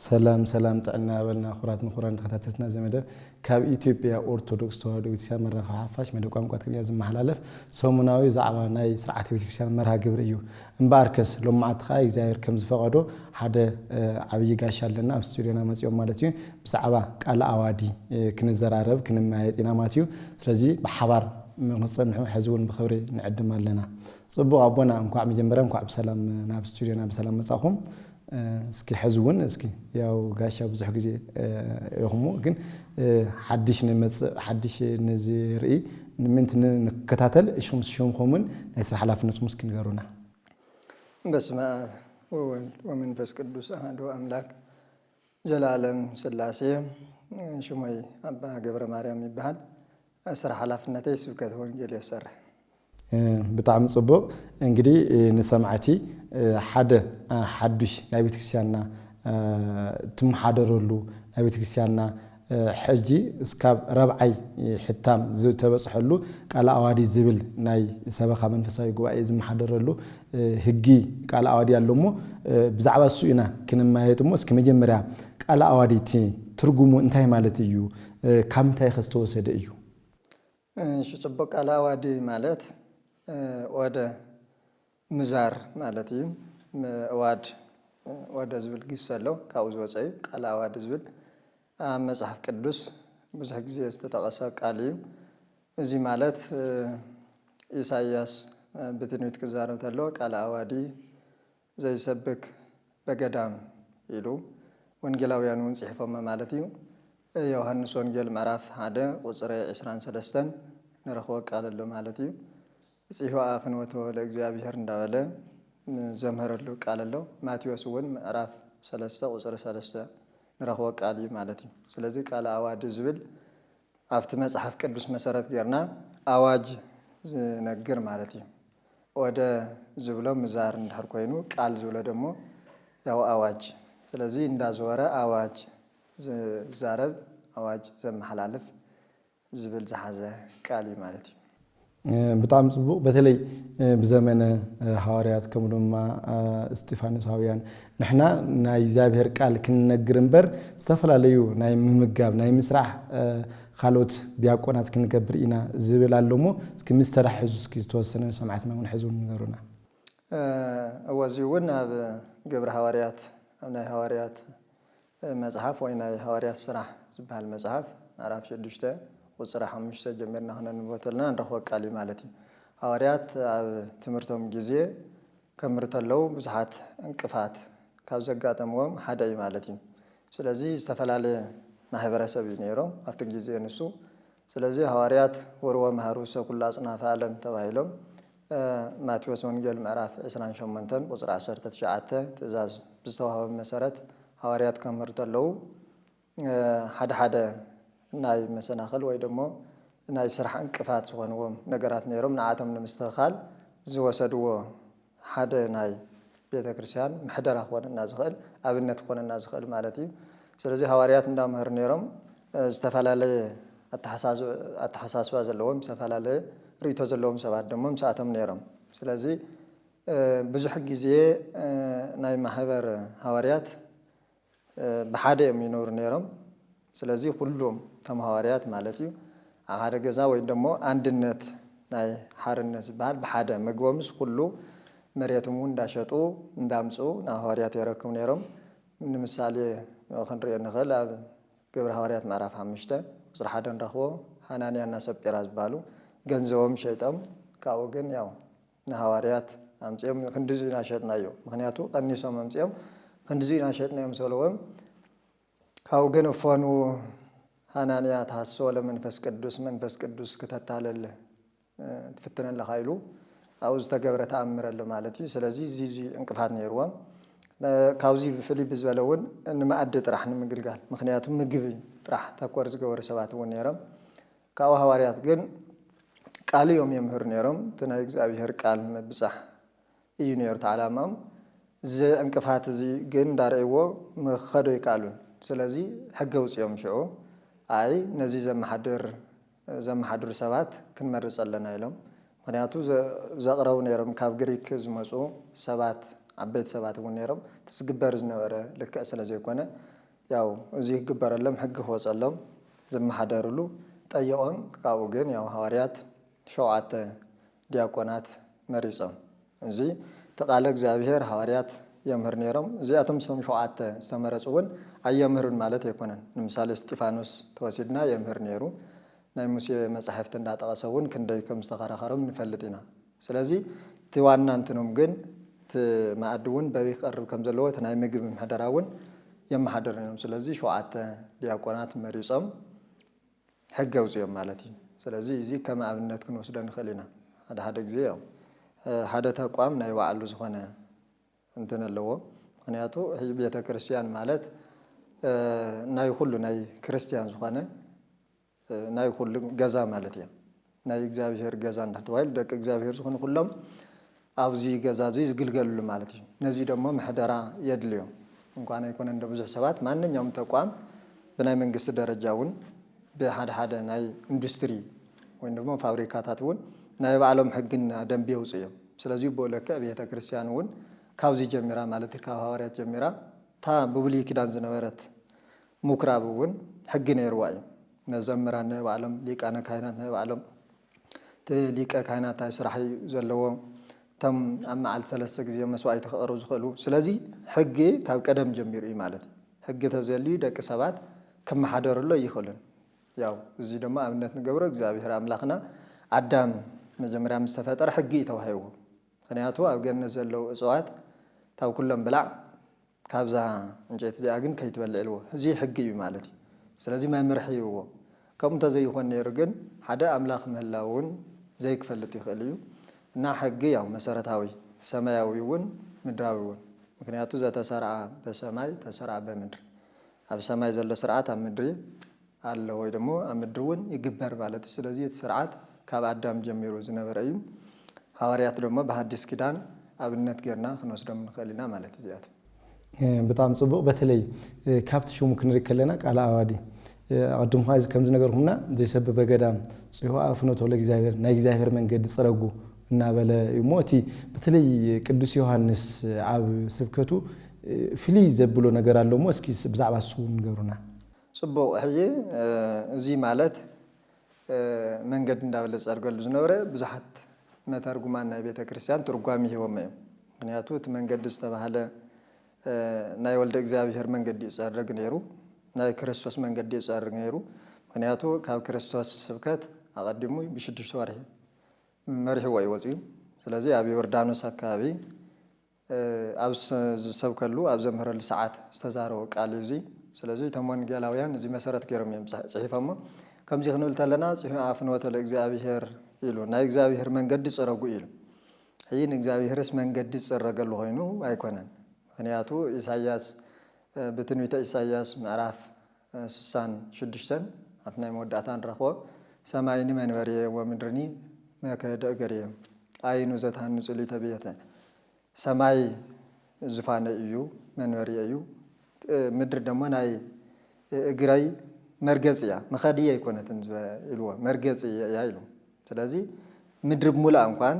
ሰላም ሰላም፣ ጥዕና ያበልና። ክቡራትን ክቡራን ተኸታተልትና፣ እዚ መደብ ካብ ኢትዮጵያ ኦርቶዶክስ ተዋህዶ ቤተክርስትያን መራኸቢ ሓፋሽ መደብ ቋንቋ ትግርኛ ዝመሓላለፍ ሰሙናዊ ዛዕባ ናይ ስርዓተ ቤተክርስትያን መርሃ ግብሪ እዩ። እምበኣርከስ ሎማዓንቲ ከዓ እግዚኣብሔር ከም ዝፈቐዶ ሓደ ዓብዪ ጋሻ ኣለና ኣብ ስቱዲዮና መፂኦም ማለት እዩ። ብዛዕባ ቃለ ኣዋዲ ክንዘራረብ ክንመያየጥ ኢና ማለት እዩ። ስለዚ ብሓባር ንክፀንሑ ሕዚ እውን ብክብሪ ንዕድም ኣለና። ፅቡቕ ኣቦና፣ እንኳዕ መጀመርያ እንኳዕ ብሰላም ናብ ስቱዲዮና ብሰላም መፃኹም። እስኪ ሕዚ እውን እስኪ ያው ጋሻ ብዙሕ ግዜ ኢኹሞ፣ ግን ሓድሽ ንመፅእ ሓድሽ ንዝርኢ ንምንት ንከታተል እሽኹም ሽምኹምን ናይ ስራሕ ሓላፍነትኩም እስኪ ንገሩና። በስመ አብ ወወልድ ወመንፈስ ቅዱስ አሐዱ አምላክ ዘላለም ስላሴ። ሽሞይ ኣባ ገብረ ማርያም ይበሃል። ስራሕ ሓላፍነተይ ስብከት ወንጌል የሰርሕ። ብጣዕሚ ፅቡቕ። እንግዲህ ንሰማዕቲ ሓደ ሓዱሽ ናይ ቤተክርስትያንና ትመሓደረሉ ናይ ቤተክርስትያንና ሕጂ እስካብ ረብዓይ ሕታም ዝተበፅሐሉ ቃለ ኣዋዲ ዝብል ናይ ሰበኻ መንፈሳዊ ጉባኤ ዝመሓደረሉ ህጊ ቃለ ኣዋዲ ኣሎ እሞ ብዛዕባ እሱ ኢና ክንመያየጥ እሞ እስኪ መጀመርያ ቃለ ኣዋዲ እቲ ትርጉሙ እንታይ ማለት እዩ? ካብ ምንታይ ከ ዝተወሰደ እዩ? እሺ፣ ፅቡቅ። ቃለ ኣዋዲ ማለት ወደ ምዛር ማለት እዩ። ምእዋድ ወደ ዝብል ግስ ኣሎ፣ ካብኡ ዝወፀ እዩ። ቃለ ኣዋዲ ዝብል ኣብ መፅሓፍ ቅዱስ ብዙሕ ግዜ ዝተጠቐሰ ቃል እዩ። እዚ ማለት ኢሳይያስ ብትንቢት ክዛረብ ተሎ ቃለ ኣዋዲ ዘይሰብክ በገዳም ኢሉ ወንጌላውያን እውን ጽሒፎሞ ማለት እዩ። ዮሃንስ ወንጌል ምዕራፍ ሓደ ቁጽሪ ዕስራን ሰለስተን ንረኽቦ ቃል ኣሎ ማለት እዩ። ጽሕዋ ፍኖቶ ለእግዚኣብሔር እንዳበለ ዘምሀረሉ ቃል ኣሎ። ማቴዎስ እውን ምዕራፍ ሰለስተ ቁጽሪ ሰለስተ ንረኽቦ ቃል እዩ ማለት እዩ። ስለዚ ቃለ ኣዋዲ ዝብል ኣብቲ መጽሓፍ ቅዱስ መሰረት ጌርና ኣዋጅ ዝነግር ማለት እዩ። ወደ ዝብሎ ምዛር እንድሕር ኮይኑ ቃል ዝብሎ ደሞ ያው ኣዋጅ። ስለዚ እንዳዞረ ኣዋጅ ዝዛረብ ኣዋጅ ዘመሓላልፍ ዝብል ዝሓዘ ቃል እዩ ማለት እዩ። ብጣዕሚ ፅቡቕ። በተለይ ብዘመነ ሃዋርያት ከምኡ ድማ እስጢፋኖሳውያን ንሕና ናይ እግዚኣብሔር ቃል ክንነግር እምበር ዝተፈላለዩ ናይ ምምጋብ ናይ ምስራሕ ካልኦት ዲያቆናት ክንገብር ኢና ዝብል ኣሎ እሞ እስኪ ምስ ተራሕዙ እስኪ ዝተወሰነ ንሰማዕትና እውን ሕዚ እውን ንገሩና። እወ እዚ እውን ኣብ ግብሪ ሃዋርያት ኣብ ናይ ሃዋርያት መጽሓፍ ወይ ናይ ሃዋርያት ስራሕ ዝበሃል መጽሓፍ ምዕራፍ ሽዱሽተ ቁጽሪ ሓሙሽተ ጀሚርና ክነንብቦ ተለና ንረኽቦ ቃል እዩ ማለት እዩ። ሃዋርያት ኣብ ትምህርቶም ግዜ ከምህሩ ተለዉ ብዙሓት ዕንቅፋት ካብ ዘጋጠምዎም ሓደ እዩ ማለት እዩ። ስለዚ ዝተፈላለየ ማሕበረሰብ እዩ ነይሮም ኣብቲ ግዜ ንሱ። ስለዚ ሃዋርያት ወርዎ መሃሩ ሰኩላ ኣጽናፈ ዓለም ተባሂሎም ማቴዎስ ወንጌል ምዕራፍ ዕስራን ሸሞንተን ቁጽሪ ዓሰርተ ትሽዓተ ትእዛዝ ብዝተዋህቦም መሰረት ሃዋርያት ከምህሩ ተለዉ ሓደ ሓደ ናይ መሰናኽል ወይ ደሞ ናይ ስራሕ ዕንቅፋት ዝኾንዎም ነገራት ነይሮም። ንዓቶም ንምስትኽኻል ዝወሰድዎ ሓደ ናይ ቤተ ክርስቲያን ምሕደራ ክኾነና ዝኽእል ኣብነት ክኾነና ዝኽእል ማለት እዩ። ስለዚ ሃዋርያት እንዳመሃሩ ነይሮም ዝተፈላለየ ኣተሓሳስባ ዘለዎም ዝተፈላለየ ርእቶ ዘለዎም ሰባት ደሞ ምስኣቶም ነይሮም። ስለዚ ብዙሕ ግዜ ናይ ማሕበር ሃዋርያት ብሓደ እዮም ይነብሩ ነይሮም። ስለዚ ኩሎም እቶም ሃዋርያት ማለት እዩ ኣብ ሓደ ገዛ ወይ ደሞ ኣንድነት ናይ ሓርነት ዝበሃል ብሓደ ምግቦምስ ኩሉ መሬቶም እውን እንዳሸጡ እንዳምፁ ናብ ሃዋርያት የረክቡ ነይሮም። ንምሳሌ ክንሪኦ ንኽእል ኣብ ግብሪ ሃዋርያት ምዕራፍ ሓሙሽተ ቁፅሪ ሓደ ንረኽቦ ሃናንያ እና ሰጲራ ዝበሃሉ ገንዘቦም ሸይጦም ካብኡ ግን ያው ንሃዋርያት ኣምፅኦም ክንድዚ ኢና ሸጥናዮ። ምክንያቱ ቀኒሶም ኣምፅኦም ክንድዚ ኢና ሸጥናዮም ዝበልዎም ካብኡ ግን እፎኑ ሃናንያ ተሃስሶ ለመንፈስ ቅዱስ መንፈስ ቅዱስ ክተታለል ትፍትን ኣለኻ ኢሉ ኣብኡ ዝተገብረ ተኣምር ኣሎ ማለት እዩ። ስለዚ እዚ እዚ ዕንቅፋት ነይርዎም። ካብዚ ብፍልይ ብዝበለ እውን ንመኣዲ ጥራሕ ንምግልጋል ምክንያቱ ምግቢ ጥራሕ ተኮር ዝገበሩ ሰባት እውን ነይሮም። ካብኡ ሃዋርያት ግን ቃል እዮም የምህሩ ነይሮም። እቲ ናይ እግዚኣብሔር ቃል ንምብፃሕ እዩ ነይሩ እቲ ዓላማኦም። እዚ ዕንቅፋት እዚ ግን እንዳረእይዎ ምኸዶ ይከኣሉን። ስለዚ ሕገ ውፅኦም ሽዑ ኣይ ነዚ ዘመሓድር ዘመሓድሩ ሰባት ክንመርፅ ኣለና ኢሎም። ምክንያቱ ዘቕረቡ ነይሮም ካብ ግሪክ ዝመፁ ሰባት ዓበይቲ ሰባት እውን ነይሮም። እቲ ዝግበር ዝነበረ ልክዕ ስለ ዘይኮነ ያው እዚ ክግበረሎም፣ ሕጊ ክወፀሎም ዝመሓደርሉ ጠይቖም። ካብኡ ግን ያው ሃዋርያት ሸውዓተ ዲያቆናት መሪጾም። እዚ እቲ ቃለ እግዚኣብሔር ሃዋርያት የምህር ነይሮም። እዚኣቶም ሶም ሸውዓተ ዝተመረጹ እውን ኣየምህሩን ማለት ኣይኮነን። ንምሳሌ እስጢፋኖስ ተወሲድና የምህር ነይሩ። ናይ ሙሴ መጻሕፍቲ እንዳጠቐሰ እውን ክንደይ ከም ዝተኸራኸሮም ንፈልጥ ኢና። ስለዚ እቲ ዋና እንትኖም ግን እቲ መኣዲ እውን በበይ ክቐርብ ከም ዘለዎ፣ እቲ ናይ ምግቢ ምሕደራ እውን የመሓደሩ እዮም። ስለዚ ሸውዓተ ዲያቆናት መሪጾም ሕጊ ኣውፅኦም ማለት እዩ። ስለዚ እዚ ከም ኣብነት ክንወስዶ ንኽእል ኢና። ሓደ ሓደ ግዜ ያው ሓደ ተቋም ናይ ባዕሉ ዝኾነ እንትን ኣለዎ። ምክንያቱ ሕጂ ቤተ ክርስቲያን ማለት ናይ ኩሉ ናይ ክርስቲያን ዝኾነ ናይ ኩሉ ገዛ ማለት እዩ። ናይ እግዚኣብሔር ገዛ እንዳተባሂሉ ደቂ እግዚኣብሔር ዝኾኑ ኩሎም ኣብዚ ገዛ እዚ ዝግልገልሉ ማለት እዩ። ነዚ ደሞ ምሕደራ የድልዮ። እንኳን ኣይኮነ እንደ ብዙሕ ሰባት ማንኛውም ተቋም ብናይ መንግስቲ ደረጃ እውን ብሓደ ሓደ ናይ ኢንዱስትሪ ወይም ደግሞ ፋብሪካታት እውን ናይ ባዕሎም ሕግን ደንቢ የውፅኡ እዮም። ስለዚ ብኡ ልክዕ ቤተ ክርስቲያን እውን ካብዚ ጀሚራ ማለት ካብ ሃዋርያት ጀሚራ እታ ብብሉይ ኪዳን ዝነበረት ምኩራብ እውን ሕጊ ነይርዋ እዩ። መዘምራን ናይ ባዕሎም፣ ሊቃነ ካህናት ናይ ባዕሎም፣ እቲ ሊቀ ካህናት እንታይ ስራሕ እዩ ዘለዎ፣ እቶም ኣብ መዓልቲ ሰለስተ ግዜ መስዋዕቲ ክቐርቡ ዝኽእሉ። ስለዚ ሕጊ ካብ ቀደም ጀሚሩ እዩ ማለት እዩ። ሕጊ ተዘልዩ ደቂ ሰባት ክመሓደርሉ ኣይኽእሉን። ያው እዚ ድማ ኣብነት ንገብሮ እግዚኣብሔር ኣምላኽና ኣዳም መጀመርያ ምስ ተፈጠረ ሕጊ እዩ ተዋሂብዎ። ምክንያቱ ኣብ ገነት ዘለዉ እፅዋት ካብ ኩሎም ብላዕ፣ ካብዛ ዕንጨይቲ እዚኣ ግን ከይትበልዕ ኢልዎ። እዚ ሕጊ እዩ ማለት እዩ። ስለዚ መምርሒ ይህብዎ። ከምኡ እንተዘይኾን ነይሩ ግን ሓደ ኣምላኽ ምህላው እውን ዘይክፈልጥ ይኽእል እዩ። እና ሕጊ ያው መሰረታዊ ሰማያዊ እውን ምድራዊ እውን። ምክንያቱ ዘተሰርዓ በሰማይ ተሰርዓ በምድር። ኣብ ሰማይ ዘሎ ስርዓት ኣብ ምድሪ ኣሎ ወይ ደሞ ኣብ ምድሪ እውን ይግበር ማለት እዩ። ስለዚ እቲ ስርዓት ካብ ኣዳም ጀሚሩ ዝነበረ እዩ። ሃዋርያት ደሞ ብሃዲስ ኪዳን ኣብነት ጌርና ክንወስዶም ንኽእል ኢና ማለት እዩ እዚኣቶም። ብጣዕሚ ጽቡቕ። በተለይ ካብቲ ሽሙ ክንርኢ ከለና ቃለ ኣዋዲ ኣቐድምኳ ከም ዝነገርኩምና ዘይሰብበ ገዳም ጽሑ ኣፍኖቶ ለእግዚኣብሔር ናይ እግዚኣብሔር መንገዲ ጽረጉ እናበለ እዩ እሞ እቲ በተለይ ቅዱስ ዮሃንስ ኣብ ስብከቱ ፍልይ ዘብሎ ነገር ኣሎ እሞ እስኪ ብዛዕባ እሱ ንገሩና። ጽቡቕ። ሕጂ እዚ ማለት መንገዲ እንዳበለ ዝጸርገሉ ዝነበረ ብዙሓት መተርጉማን ናይ ቤተ ክርስቲያን ትርጓሚ ሂቦም እዮም። ምክንያቱ እቲ መንገዲ ዝተባህለ ናይ ወልደ እግዚኣብሔር መንገዲ ይጸርግ ነይሩ፣ ናይ ክርስቶስ መንገዲ ይጸርግ ነይሩ። ምክንያቱ ካብ ክርስቶስ ስብከት ኣቐዲሙ ብሽዱሽተ ወርሒ መሪሕዎ እዩ ወፂኡ። ስለዚ ኣብ ዮርዳኖስ ኣካባቢ ኣብ ዝሰብከሉ ኣብ ዘምህረሉ ሰዓት ዝተዛረቦ ቃል እዩ እዚ። ስለዚ እቶም ወንጌላውያን እዚ መሰረት ገይሮም እዮም ፅሒፎሞ። ከምዚ ክንብል ተለና ጽሑ ኣፍኖተ ለእግዚኣብሔር ኢሉ ናይ እግዚኣብሔር መንገዲ ጽረጉ ኢሉ። ሕጂ ንእግዚኣብሔርስ መንገዲ ዝጽረገሉ ኮይኑ ኣይኮነን። ምክንያቱ ኢሳያስ ብትንቢተ ኢሳያስ ምዕራፍ ስሳን ሽዱሽተን ኣብቲ ናይ መወዳእታ ንረኽቦ ሰማይኒ መንበርየ ወምድርኒ መከደ እገርየ ኣይኑ ዘትሃንጹ ሊተ ብየተ ሰማይ ዙፋነይ እዩ መንበርየ እዩ ምድሪ ደሞ ናይ እግረይ መርገጽ እያ መኸድየ ኣይኮነትን ኢልዎ መርገጽ እያ ኢሉ ስለዚ ምድሪ ብሙሉኣ እንኳን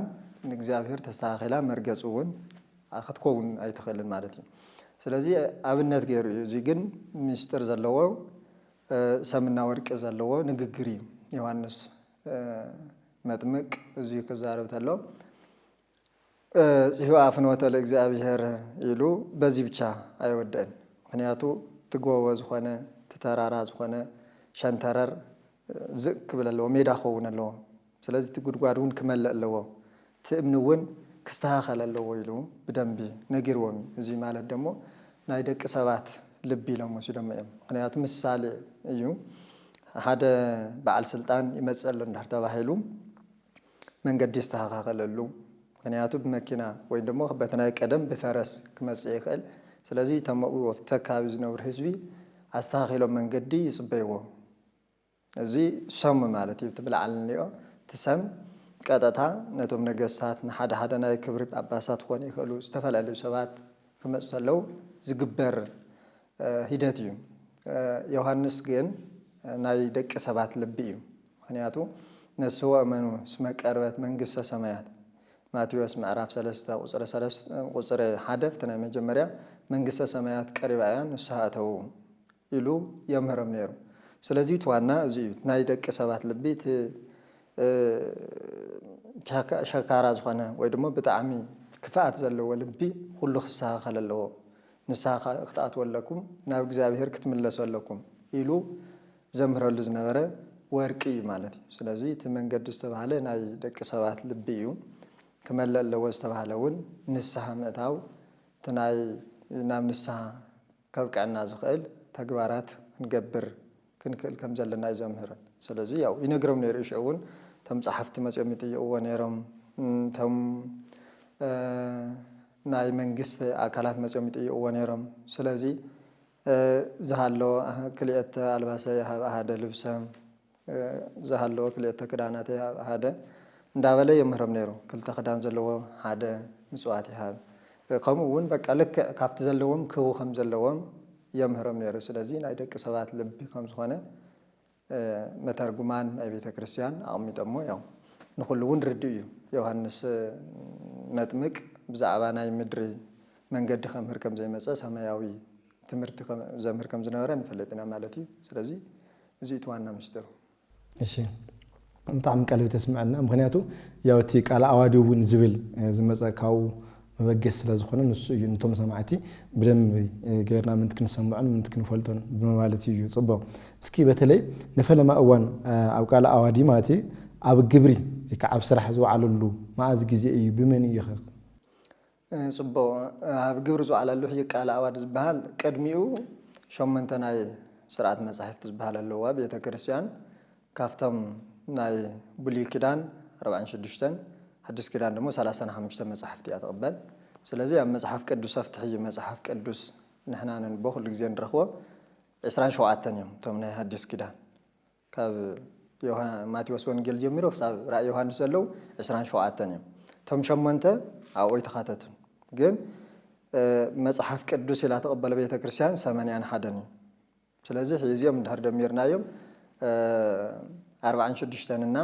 ንእግዚኣብሔር ተስተኻኺላ መርገጹ እውን ክትከውን ኣይትኽእልን ማለት እዩ። ስለዚ ኣብነት ገይሩ እዩ። እዚ ግን ምስጢር ዘለዎ ሰምና ወርቂ ዘለዎ ንግግር እዩ። ዮሃንስ መጥምቅ እዚ ክዛረብ ተሎ ጽሕዋ ፍኖተ ለእግዚኣብሔር ኢሉ በዚ ብቻ ኣይወደእን። ምክንያቱ ትጎቦ ዝኾነ ትተራራ ዝኾነ ሸንተረር ዝቅ ክብል ኣለዎ፣ ሜዳ ክኸውን ኣለዎ። ስለዚ እቲ ጉድጓድ እውን ክመልእ ኣለዎ፣ እቲ እምኒ እውን ክስተኻኸል ኣለዎ ኢሉ ብደንቢ ነጊርዎም እዩ። እዚ ማለት ደሞ ናይ ደቂ ሰባት ልቢ ኢሎም ወሲዶም እዮም። ምክንያቱ ምሳሌ እዩ። ሓደ በዓል ስልጣን ይመፅእ ኣሎ እንዳር ተባሂሉ መንገዲ ይስተኻኸለሉ። ምክንያቱ ብመኪና ወይ ደሞ በቲ ናይ ቀደም ብፈረስ ክመፅእ ይኽእል። ስለዚ እቶም ኣብኡ ኣብቲ ከባቢ ዝነብሩ ህዝቢ ኣስተኻኺሎም መንገዲ ይፅበይዎ። እዚ ሰሙ ማለት እዩ። እቲ ብላዕሊ እንሪኦ እቲ ሰም ቀጥታ ነቶም ነገስታት ንሓደ ሓደ ናይ ክብሪ ጳጳሳት ክኾኑ ይኽእሉ ዝተፈላለዩ ሰባት ክመፁ ተለው ዝግበር ሂደት እዩ። ዮሃንስ ግን ናይ ደቂ ሰባት ልቢ እዩ። ምክንያቱ ነስዎ እመኑ እስመ ቀርበት መንግስተ ሰማያት ማቴዎስ ምዕራፍ ሰለስተ ቁፅሪ ሰለስተ ቁፅሪ ሓደ ፍቲ ናይ መጀመርያ መንግስተ ሰማያት ቀሪባ እያ ንስሓ እተዉ ኢሉ የምህሮም ነይሩ። ስለዚ እቲ ዋና እዚ እዩ። ናይ ደቂ ሰባት ልቢ እቲ ሸካራ ዝኾነ ወይ ድማ ብጣዕሚ ክፍኣት ዘለዎ ልቢ ኩሉ ክስተኻኸል ኣለዎ። ንስኻ ክትኣትዎ ኣለኩም፣ ናብ እግዚኣብሔር ክትምለሱ ኣለኩም ኢሉ ዘምህረሉ ዝነበረ ወርቂ እዩ ማለት እዩ። ስለዚ እቲ መንገዲ ዝተባህለ ናይ ደቂ ሰባት ልቢ እዩ። ክመልእ ኣለዎ ዝተባህለ እውን ንስሓ ምእታው፣ እቲ ናይ ናብ ንስሓ ከብቅዐና ዝኽእል ተግባራት ክንገብር ክንክእል ከም ዘለና እዩ ዘምህረን። ስለዚ ያው ይነግሮም ነይሩ እዩ። ሽዑ እውን እቶም ጸሓፍቲ መጺኦም ይጥይቕዎ ነይሮም፣ እም፣ እቶም ናይ መንግስቲ ኣካላት መጺኦም ይጥይቕዎ ነይሮም። ስለዚ ዝሃሎ ክልኤተ ኣልባሰ ይሃብ ኣሃደ ልብሰ፣ ዝሃሎ ክልኤተ ክዳናት ይሃብ ኣሃደ እንዳበለ የምህሮም ነይሩ። ክልተ ክዳን ዘለዎ ሓደ ምጽዋት ይሃብ። ከምኡ እውን በቃ ልክዕ ካብቲ ዘለዎም ክህቡ ከም ዘለዎም የምህሮም ነይሩ። ስለዚ ናይ ደቂ ሰባት ልቢ ከም ዝኾነ መተርጉማን ናይ ቤተ ክርስቲያን ኣቕሚጦሞ እዮም። ንኹሉ እውን ርድእ እዩ። ዮሃንስ መጥምቅ ብዛዕባ ናይ ምድሪ መንገዲ ከምህር ከም ዘይመጸ ሰማያዊ ትምህርቲ ዘምህር ከም ዝነበረ ንፈልጥ ኢና ማለት እዩ። ስለዚ እዚ እቲ ዋና ምስጢሩ። እሺ፣ ብጣዕሚ ቃል ተስምዐልና። ምክንያቱ ያው እቲ ቃል ኣዋዲ እውን ዝብል ዝመፀ ካብኡ መበገስ ስለ ዝኾነ ንሱ እዩ። ነቶም ሰማዕቲ ብደንብ ገይርና ምንቲ ክንሰምዖን ምንቲ ክንፈልጦን ብምባለት እዩ። ፅቡቕ። እስኪ በተለይ ንፈለማ እዋን ኣብ ቃል ኣዋዲ ማለት ኣብ ግብሪ ወይ ከዓ ኣብ ስራሕ ዝወዓለሉ መዓዝ ግዜ እዩ? ብመን እዩ ኸ? ጽቡቕ። ኣብ ግብሪ ዝወዓለሉ ሕጂ ቃል ኣዋዲ ዝበሃል ቅድሚኡ ሸሞንተ ናይ ስርዓት መጻሕፍቲ ዝበሃል ኣለዋ ቤተ ክርስቲያን። ካብቶም ናይ ብሉይ ኪዳን ኣርባዓን ሽዱሽተን፣ ሓድሽ ኪዳን ድማ ሰላሳን ሓሙሽተን መጻሕፍቲ እያ ትቕበል። ስለዚ ኣብ መጽሓፍ ቅዱስ ኣፍትሒ እዩ። መጽሓፍ ቅዱስ ንሕና ነንቦ ኩሉ ግዜ ንረኽቦ ዕስራን ሸውዓተን እዮም እቶም ናይ ሓድሽ ኪዳን። ካብ ማቴዎስ ወንጌል ጀሚሩ ክሳብ ራእይ ዮሃንስ ዘለዉ ዕስራን ሸውዓተን እዮም። እቶም ሸሞንተ ኣብኡ ኣይተኻተቱን። ግን መፅሓፍ ቅዱስ ኢላ ተቐበለ ቤተ ክርስቲያን ሰማንያን ሓደን እዩ። ስለዚ እዚኦም እንድሕር ደሚርናዮም ኣርባዓን ሽዱሽተን እና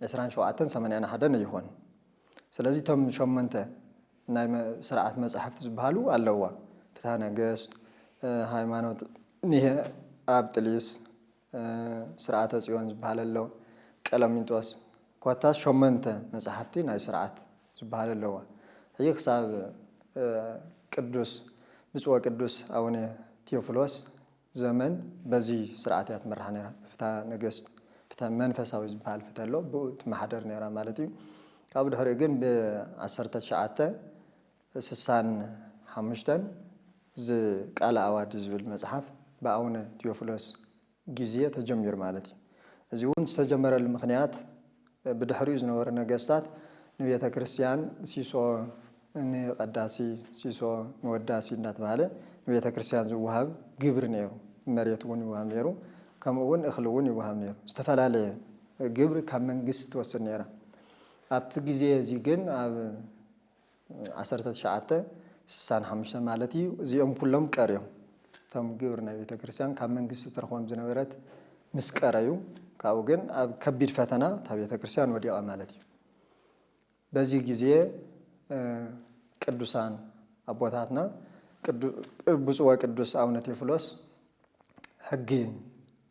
ዕስራን ሸውዓተን ሰማንያን ሓደን ኣይኾን። ስለዚ እቶም ሸሞንተ ናይ ስርዓት መፃሕፍቲ ዝበሃሉ ኣለዋ። ፍትሃ ነገስት፣ ሃይማኖት ኒሄ፣ ኣብጥሊስ፣ ስርዓተ ጽዮን ዝበሃል ኣሎ፣ ቀለሚንጦስ፣ ኮታስ ሸሞንተ መጻሕፍቲ ናይ ስርዓት ዝበሃል ኣለዋ። ሕጂ ክሳብ ቅዱስ ብፁዕ ወቅዱስ ኣቡነ ቴዎፍሎስ ዘመን በዚ ስርዓት እያ ትምራሕ ነይራ። ፍትሐ ነገስት፣ ፍትሐ መንፈሳዊ ዝበሃል ፍትሐ ኣሎ፣ ብኡ ትመሓደር ነይራ ማለት እዩ። ካብኡ ድሕሪኡ ግን ብዓሰርተ ትሽዓተ ስሳን ሓሙሽተን ዝቃለ ኣዋዲ ዝብል መጽሓፍ ብኣቡነ ቴዎፍሎስ ግዜ ተጀሚሩ ማለት እዩ። እዚ እውን ዝተጀመረሉ ምኽንያት ብድሕሪኡ ዝነበሩ ነገስታት ንቤተ ክርስቲያን ሲሶ ንቀዳሲ ሲሶ ንወዳሲ እንዳተባሃለ ንቤተ ክርስቲያን ዝወሃብ ግብሪ ነይሩ። መሬት እውን ይወሃብ ነይሩ፣ ከምኡ እውን እኽሊ እውን ይወሃብ ነይሩ። ዝተፈላለየ ግብሪ ካብ መንግስቲ ትወስድ ነይራ። ኣብቲ ግዜ እዚ ግን ኣብ ዓሰርተ ትሽዓተ ስሳን ሓሙሽተን ማለት እዩ። እዚኦም ኩሎም ቀርዮም። እቶም ግብሪ ናይ ቤተ ክርስቲያን ካብ መንግስቲ ትረኽቦም ዝነበረት ምስ ቀረዩ፣ ካብኡ ግን ኣብ ከቢድ ፈተና እታ ቤተ ክርስቲያን ወዲቓ ማለት እዩ። በዚ ግዜ ቅዱሳን ኣቦታትና ብፁዕ ወቅዱስ ኣቡነ ቴዎፍሎስ ሕጊ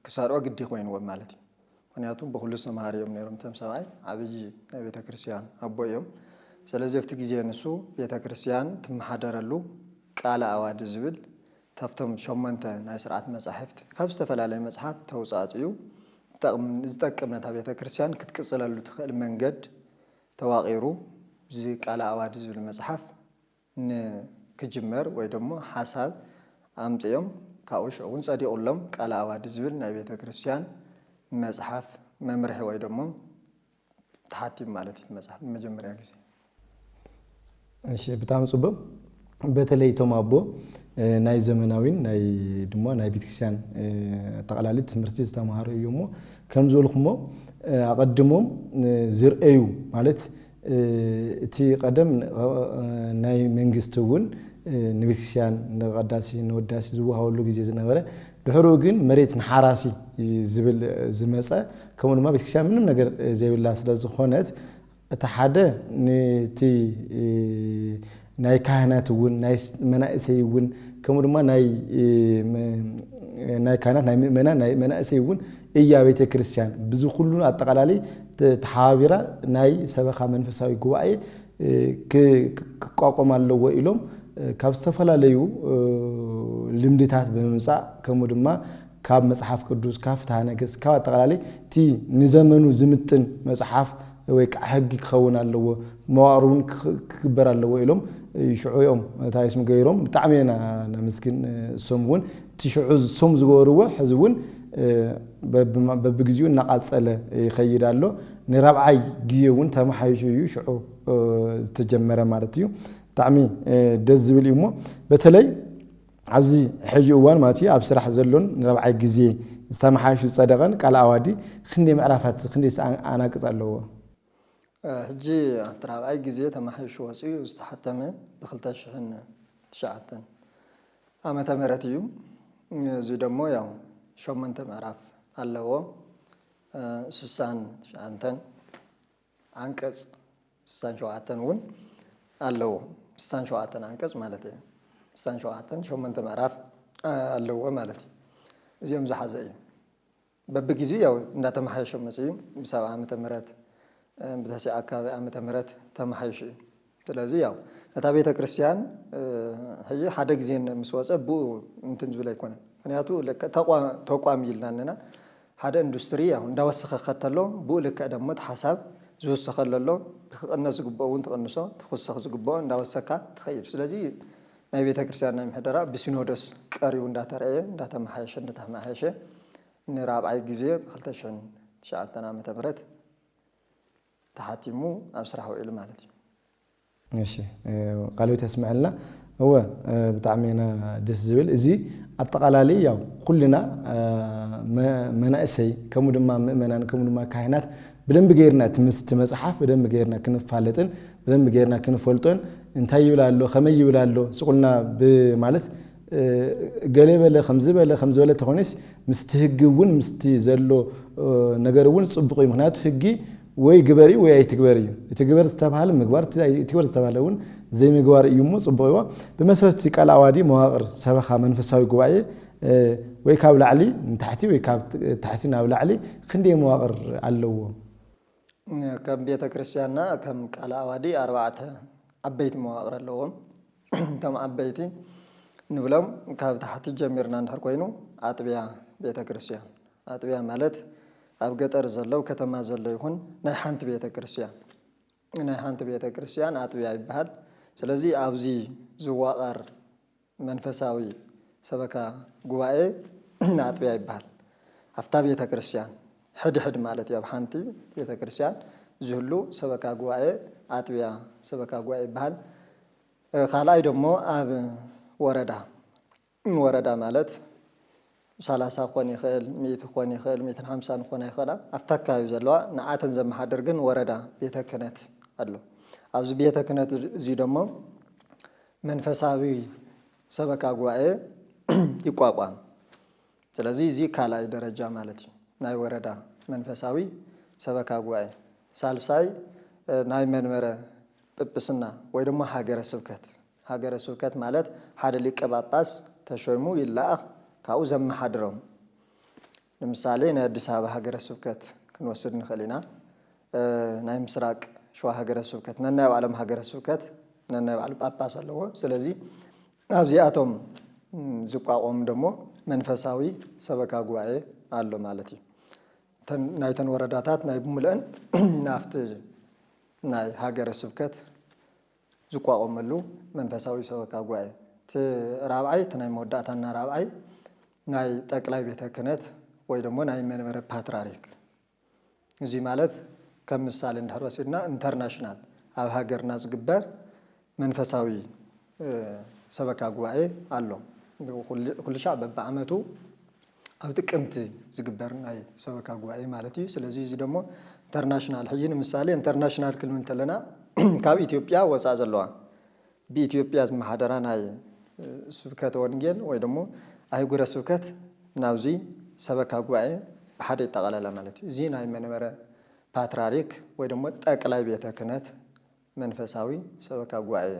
ክሰርዑ ግዲ ኮይንዎም ማለት እዩ። ምክንያቱ ብኩሉ ዝተምሃሩ እዮም ነይሮም። እቶም ሰብኣይ ዓብዪ ናይ ቤተ ክርስቲያን ኣቦ እዮም። ስለዚ ኣብቲ ግዜ ንሱ ቤተ ክርስቲያን ትመሓደረሉ ቃለ ኣዋዲ ዝብል ካብቶም ሸሞንተ ናይ ስርዓት መጻሕፍቲ ካብ ዝተፈላለየ መጽሓፍ ተውጻጽኡ ዝጠቅም ነታ ቤተ ክርስቲያን ክትቅጽለሉ ትኽእል መንገድ ተዋቒሩ እዚ ቃለ ኣዋዲ ዝብል መጽሓፍ ንክጅመር ወይ ደሞ ሓሳብ ኣምፅኦም ካብኡ ሽዑ እውን ፀዲቑሎም ቃለ ኣዋዲ ዝብል ናይ ቤተ ክርስቲያን መፅሓፍ መምርሒ ወይ ደሞ ተሓቲም ማለት እዩ። መፅሓፍ ንመጀመርያ ግዜ እሺ፣ ብጣዕሚ ፅቡቅ። በተለይ እቶም ኣቦ ናይ ዘመናዊን ናይ ድማ ናይ ቤተክርስትያን ጠቕላሊ ትምህርቲ ዝተምሃሩ እዩ እሞ ከም ዝበልኩሞ ኣቐድሞም ዝርእዩ ማለት እቲ ቀደም ናይ መንግስቲ እውን ንቤተክርስትያን ንቀዳሲ ንወዳሲ ዝወሃበሉ ግዜ ዝነበረ ድሕሩ ግን መሬት ንሓራሲ ዝብል ዝመፀ ከምኡ ድማ ቤተክርስትያን ምንም ነገር ዘይብላ ስለ ዝኾነት እቲ ሓደ ነቲ ናይ ካህናት እውን ናይ መናእሰይ እውን ከምኡ ድማ ናይ ናይ ካህናት ናይ ምእመናን ናይ መናእሰይ እውን እያ ቤተ ክርስቲያን ብዚ ኩሉ ኣጠቃላሊ ተሓባቢራ ናይ ሰበኻ መንፈሳዊ ጉባኤ ክቋቋም ኣለዎ ኢሎም ካብ ዝተፈላለዩ ልምድታት ብምምፃእ ከምኡ ድማ ካብ መፅሓፍ ቅዱስ ካብ ፍትሃ ነገስት ካብ ኣጠቃላሊ እቲ ንዘመኑ ዝምጥን መፅሓፍ ወይ ከዓ ሕጊ ክኸውን ኣለዎ መዋቅር እውን ክግበር ኣለዎ ኢሎም ሽዑ እዮም ታይስም ገይሮም ብጣዕሚ ኢና ነመስግን እሶም እውን እቲ ሽዑ እሶም ዝገበርዎ ሕዚ እውን በብግዜኡ እናቃፀለ ይኸይድ ኣሎ ንራብዓይ ግዜ እውን ተመሓይሹ እዩ ሽዑ ዝተጀመረ ማለት እዩ ብጣዕሚ ደስ ዝብል እዩ እሞ በተለይ ኣብዚ ሕጂ እዋን ማለት እዩ ኣብ ስራሕ ዘሎን ንራብዓይ ግዜ ዝተመሓሹ ዝፀደቐን ቃል ኣዋዲ ክንደይ ምዕራፋት ክንደይ ኣናቅፅ ኣለዎ ሕጂ እቲ ራብዓይ ግዜ ተመሓይሹ ወፂኡ ዝተሓተመ ብ2009 ዓመተ ምህረት እዩ እዚ ደግሞ ያው ሸሞንተ ምዕራፍ ኣለዎ ስሳን ትሽዓንተን ዓንቀፅ ስሳን ሸውዓተን እውን ኣለዎ ስሳን ሸውዓተን ዓንቀፅ ማለት እዩ ስሳን ሸውዓተን ሸሞንተ ምዕራፍ ኣለዎ ማለት እዩ እዚኦም ዝሓዘ እዩ በብግዜኡ ያው እንዳተመሓየሸ መፅኡ ብሰብዓ ዓመተ ምህረት ብተስዓ ኣካባቢ ዓመተ ምህረት ተመሓይሹ እዩ ስለዚ ያው እታ ቤተ ክርስቲያን ሕጂ ሓደ ግዜ ምስ ወፀ ብኡ እንትን ዝብል ኣይኮነን ምክንያቱ ተቋም ኢልና ኣለና ሓደ ኢንዱስትሪ ያው እንዳወሰኸ ከተሎ ብኡ ልክዕ ደሞ እቲ ሓሳብ ዝውሰኸ ለሎ ክቕነስ ዝግብኦ እውን ትቕንሶ ትኽሰኽ ዝግብኦ እንዳወሰካ ትኸይድ ስለዚ ናይ ቤተ ክርስቲያን ናይ ምሕደራ ብሲኖዶስ ቀሪቡ እንዳተረእየ እንዳተመሓየሸ እንዳተመሓየሸ ንራብዓይ ግዜ ብ2009 ዓመተ ምህረት ተሓቲሙ ኣብ ስራሕ ውዒሉ ማለት እዩ። እሺ ቃልዮት ያስምዐልና። እወ ብጣዕሚ ኢና ደስ ዝብል እዚ ኣጠቃላሊ ያው ኩልና መናእሰይ ከምኡ ድማ ምእመናን ከምኡ ድማ ካህናት ብደንብ ገይርና ትምስቲ መፅሓፍ ብደንብ ገይርና ክንፋለጥን ብደንብ ገይርና ክንፈልጦን እንታይ ይብል ኣሎ ከመይ ይብል ኣሎ ስቁልና ብማለት ገሌ በለ ከምዝበለ ከምዝበለ ተኾነስ ምስቲ ህጊ እውን ምስቲ ዘሎ ነገር እውን ፅቡቕ እዩ ምክንያቱ ህጊ ወይ ግበር እዩ ወይ ኣይትግበር እዩ እቲ ግበር ዝተባሃለ ምግባር እቲ ግበር ዝተባሃለ እውን ዘይምግባር እዩ እሞ ፅቡቕ ይዎ ብመሰረት እቲ ቃል ኣዋዲ መዋቕር ሰበኻ መንፈሳዊ ጉባኤ ወይ ካብ ላዕሊ ንታሕቲ ወይ ካብ ታሕቲ ናብ ላዕሊ ክንደይ መዋቕር ኣለዎ ከም ቤተ ክርስቲያንና ከም ቃል ኣዋዲ ኣርባዕተ ዓበይቲ መዋቕር ኣለዎም እቶም ዓበይቲ ንብሎም ካብ ታሕቲ ጀሚርና እንድሕር ኮይኑ ኣጥቢያ ቤተ ክርስቲያን ኣጥቢያ ማለት ኣብ ገጠር ዘለው ከተማ ዘሎ ይኹን ናይ ሓንቲ ቤተ ክርስቲያን ናይ ሓንቲ ቤተ ክርስቲያን ኣጥቢያ ይበሃል ስለዚ ኣብዚ ዝዋቐር መንፈሳዊ ሰበካ ጉባኤ ኣጥቢያ ይበሃል ኣብታ ቤተ ክርስቲያን ሕድሕድ ማለት እዩ ኣብ ሓንቲ ቤተ ክርስቲያን ዝህሉ ሰበካ ጉባኤ ኣጥቢያ ሰበካ ጉባኤ ይበሃል ካልኣይ ደግሞ ኣብ ወረዳ ወረዳ ማለት ሰላሳ ክኾን ይኽእል፣ ሚእቲ ክኾን ይኽእል፣ ሚእትን ሓምሳን ክኾና ይኽእላ። ኣብታ ኣካባቢ ዘለዋ ንዓተን ዘመሓድር ግን ወረዳ ቤተ ክህነት ኣሎ። ኣብዚ ቤተ ክህነት እዚ ደሞ መንፈሳዊ ሰበካ ጉባኤ ይቋቋም። ስለዚ እዚ ካልኣይ ደረጃ ማለት እዩ ናይ ወረዳ መንፈሳዊ ሰበካ ጉባኤ። ሳልሳይ ናይ መንበረ ጵጵስና ወይ ደሞ ሃገረ ስብከት ሃገረ ስብከት ማለት ሓደ ሊቀ ጳጳስ ተሾይሙ ይለኣኽ ካብኡ ዘመሓድሮም ንምሳሌ ናይ ኣዲስ ኣበባ ሃገረ ስብከት ክንወስድ ንኽእል ኢና ናይ ምስራቅ ሸዋ ሃገረ ስብከት ነናይ ባዕሎም ሃገረ ስብከት ነናይ ባዕሉ ጳጳስ ኣለዎ ስለዚ ኣብዚኣቶም ዝቋቋሙ ደሞ መንፈሳዊ ሰበካ ጉባኤ ኣሎ ማለት እዩ ናይተን ወረዳታት ናይ ብምልአን ናፍቲ ናይ ሃገረ ስብከት ዝቋቋመሉ መንፈሳዊ ሰበካ ጉባኤ እቲ ራብዓይ እቲ ናይ መወዳእታና ራብዓይ ናይ ጠቅላይ ቤተ ክህነት ወይ ደሞ ናይ መንበረ ፓትራሪክ እዚ ማለት ከም ምሳሌ እንድሕር ወሲድና ኢንተርናሽናል ኣብ ሃገርና ዝግበር መንፈሳዊ ሰበካ ጉባኤ ኣሎ። ኩልሻዕ በብዓመቱ ኣብ ጥቅምቲ ዝግበር ናይ ሰበካ ጉባኤ ማለት እዩ። ስለዚ እዚ ደሞ ኢንተርናሽናል ሕጂ ንምሳሌ ኢንተርናሽናል ክንብል እንተለና ካብ ኢትዮጵያ ወፃእ ዘለዋ ብኢትዮጵያ ዝመሓደራ ናይ ስብከተ ወንጌል ወይ ደሞ ኣህጉረ ስብከት ናብዚ ሰበካ ጉባኤ ብሓደ ይጠቓለላ ማለት እዩ። እዚ ናይ መንበረ ፓትራሪክ ወይ ደሞ ጠቅላይ ቤተ ክህነት መንፈሳዊ ሰበካ ጉባኤ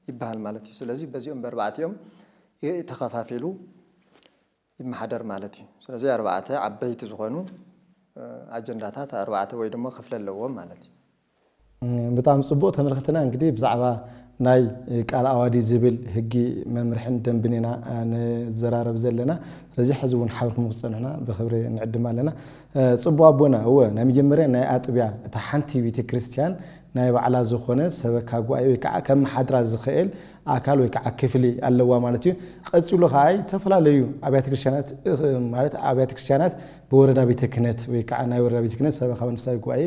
ይበሃል ማለት እዩ። ስለዚ በዚኦም በኣርባዕቲኦም ተኸፋፊሉ ይመሓደር ማለት እዩ። ስለዚ ኣርባዕተ ዓበይቲ ዝኾኑ ኣጀንዳታት ኣርባዕተ ወይ ድማ ክፍለ ኣለዎም ማለት እዩ። ብጣዕሚ ፅቡቕ ተመልክትና። እንግዲህ ብዛዕባ ናይ ቃል ኣዋዲ ዝብል ህጊ መምርሕን ደንብን ኢና ንዘራረብ ዘለና። ስለዚ ሕዚ እውን ሓብርኩም ክፀንሕና ብክብሪ ንዕድም ኣለና። ፅቡቕ ኣቦና። እወ፣ ናይ መጀመርያ ናይ ኣጥቢያ እታ ሓንቲ ቤተ ክርስቲያን ናይ ባዕላ ዝኾነ ሰበካ ጉባኤ ወይ ከዓ ከመሓድራ ዝኽእል ኣካል ወይ ከዓ ክፍሊ ኣለዋ ማለት እዩ። ቀፂሉ ከዓ ዝተፈላለዩ ኣብያተ ክርስቲያናት ማለት ኣብያተ ክርስቲያናት ብወረዳ ቤተ ክህነት ወይ ከዓ ናይ ወረዳ ቤተ ክህነት ሰበካ መንፈሳዊ ጉባኤ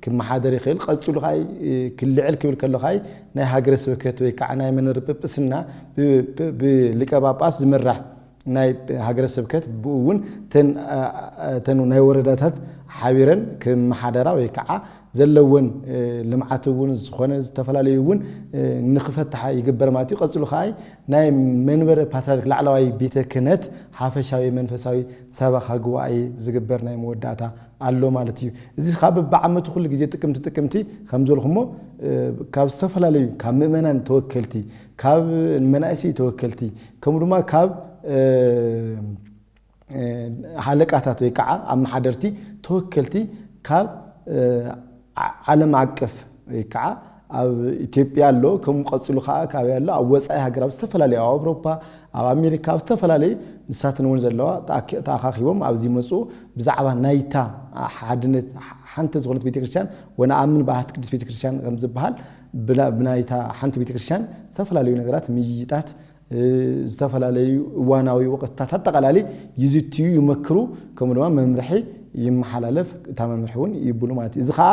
ክመሓደር ይኽእል። ቀፂሉ ከዓ ክልዕል ክብል ከሎ ከዓ ናይ ሃገረ ስብከት ወይ ከዓ ናይ መንበረ ጵጵስና ብሊቀ ጳጳስ ዝምራሕ ናይ ሃገረ ስብከት ብኡ እውን ተን ናይ ወረዳታት ሓቢረን ክመሓደራ ወይ ከዓ ዘለወን ልምዓት እውን ዝኾነ ዝተፈላለዩ እውን ንክፈትሓ ይግበር ማለት እዩ። ቀፅሉ ከዓ ናይ መንበረ ፓትርያርክ ላዕለዋይ ቤተ ክህነት ሓፈሻዊ መንፈሳዊ ሰበኻ ጉባኤ ዝግበር ናይ መወዳእታ ኣሎ ማለት እዩ። እዚ ከዓ በብዓመቱ ኩሉ ግዜ ጥቅምቲ ጥቅምቲ ከም ዝበልኩሞ ካብ ዝተፈላለዩ ካብ ምእመናን ተወከልቲ፣ ካብ መናእሰይ ተወከልቲ፣ ከምኡ ድማ ካብ ሃለቃታት ወይ ከዓ ኣመሓደርቲ ተወከልቲ ካብ ዓለም ኣቀፍ ወይ ከዓ ኣብ ኢትዮጵያ ኣሎ። ከምኡ ቀፂሉ ከዓ ካበይ ኣሎ? ኣብ ወፃኢ ሃገር፣ ኣብ ዝተፈላለዩ፣ ኣብ ኣውሮፓ፣ ኣብ ኣሜሪካ፣ ኣብ ዝተፈላለዩ ንሳትን እውን ዘለዋ ተኣካኪቦም ኣብዚ መፁ። ብዛዕባ ናይታ ሓድነት ሓንቲ ዝኾነት ቤተክርስትያን ወነኣምን በኣሐቲ ቅድስት ቤተክርስትያን ከም ዝበሃል ብናይታ ሓንቲ ቤተክርስትያን ዝተፈላለዩ ነገራት ምይይጣት ዝተፈላለዩ እዋናዊ ወቕትታት ኣጠቓላሊ ይዝትዩ፣ ይመክሩ፣ ከምኡ ድማ መምርሒ ይመሓላለፍ፣ እታ መምርሒ እውን ይብሉ ማለት እዩ። እዚ ከዓ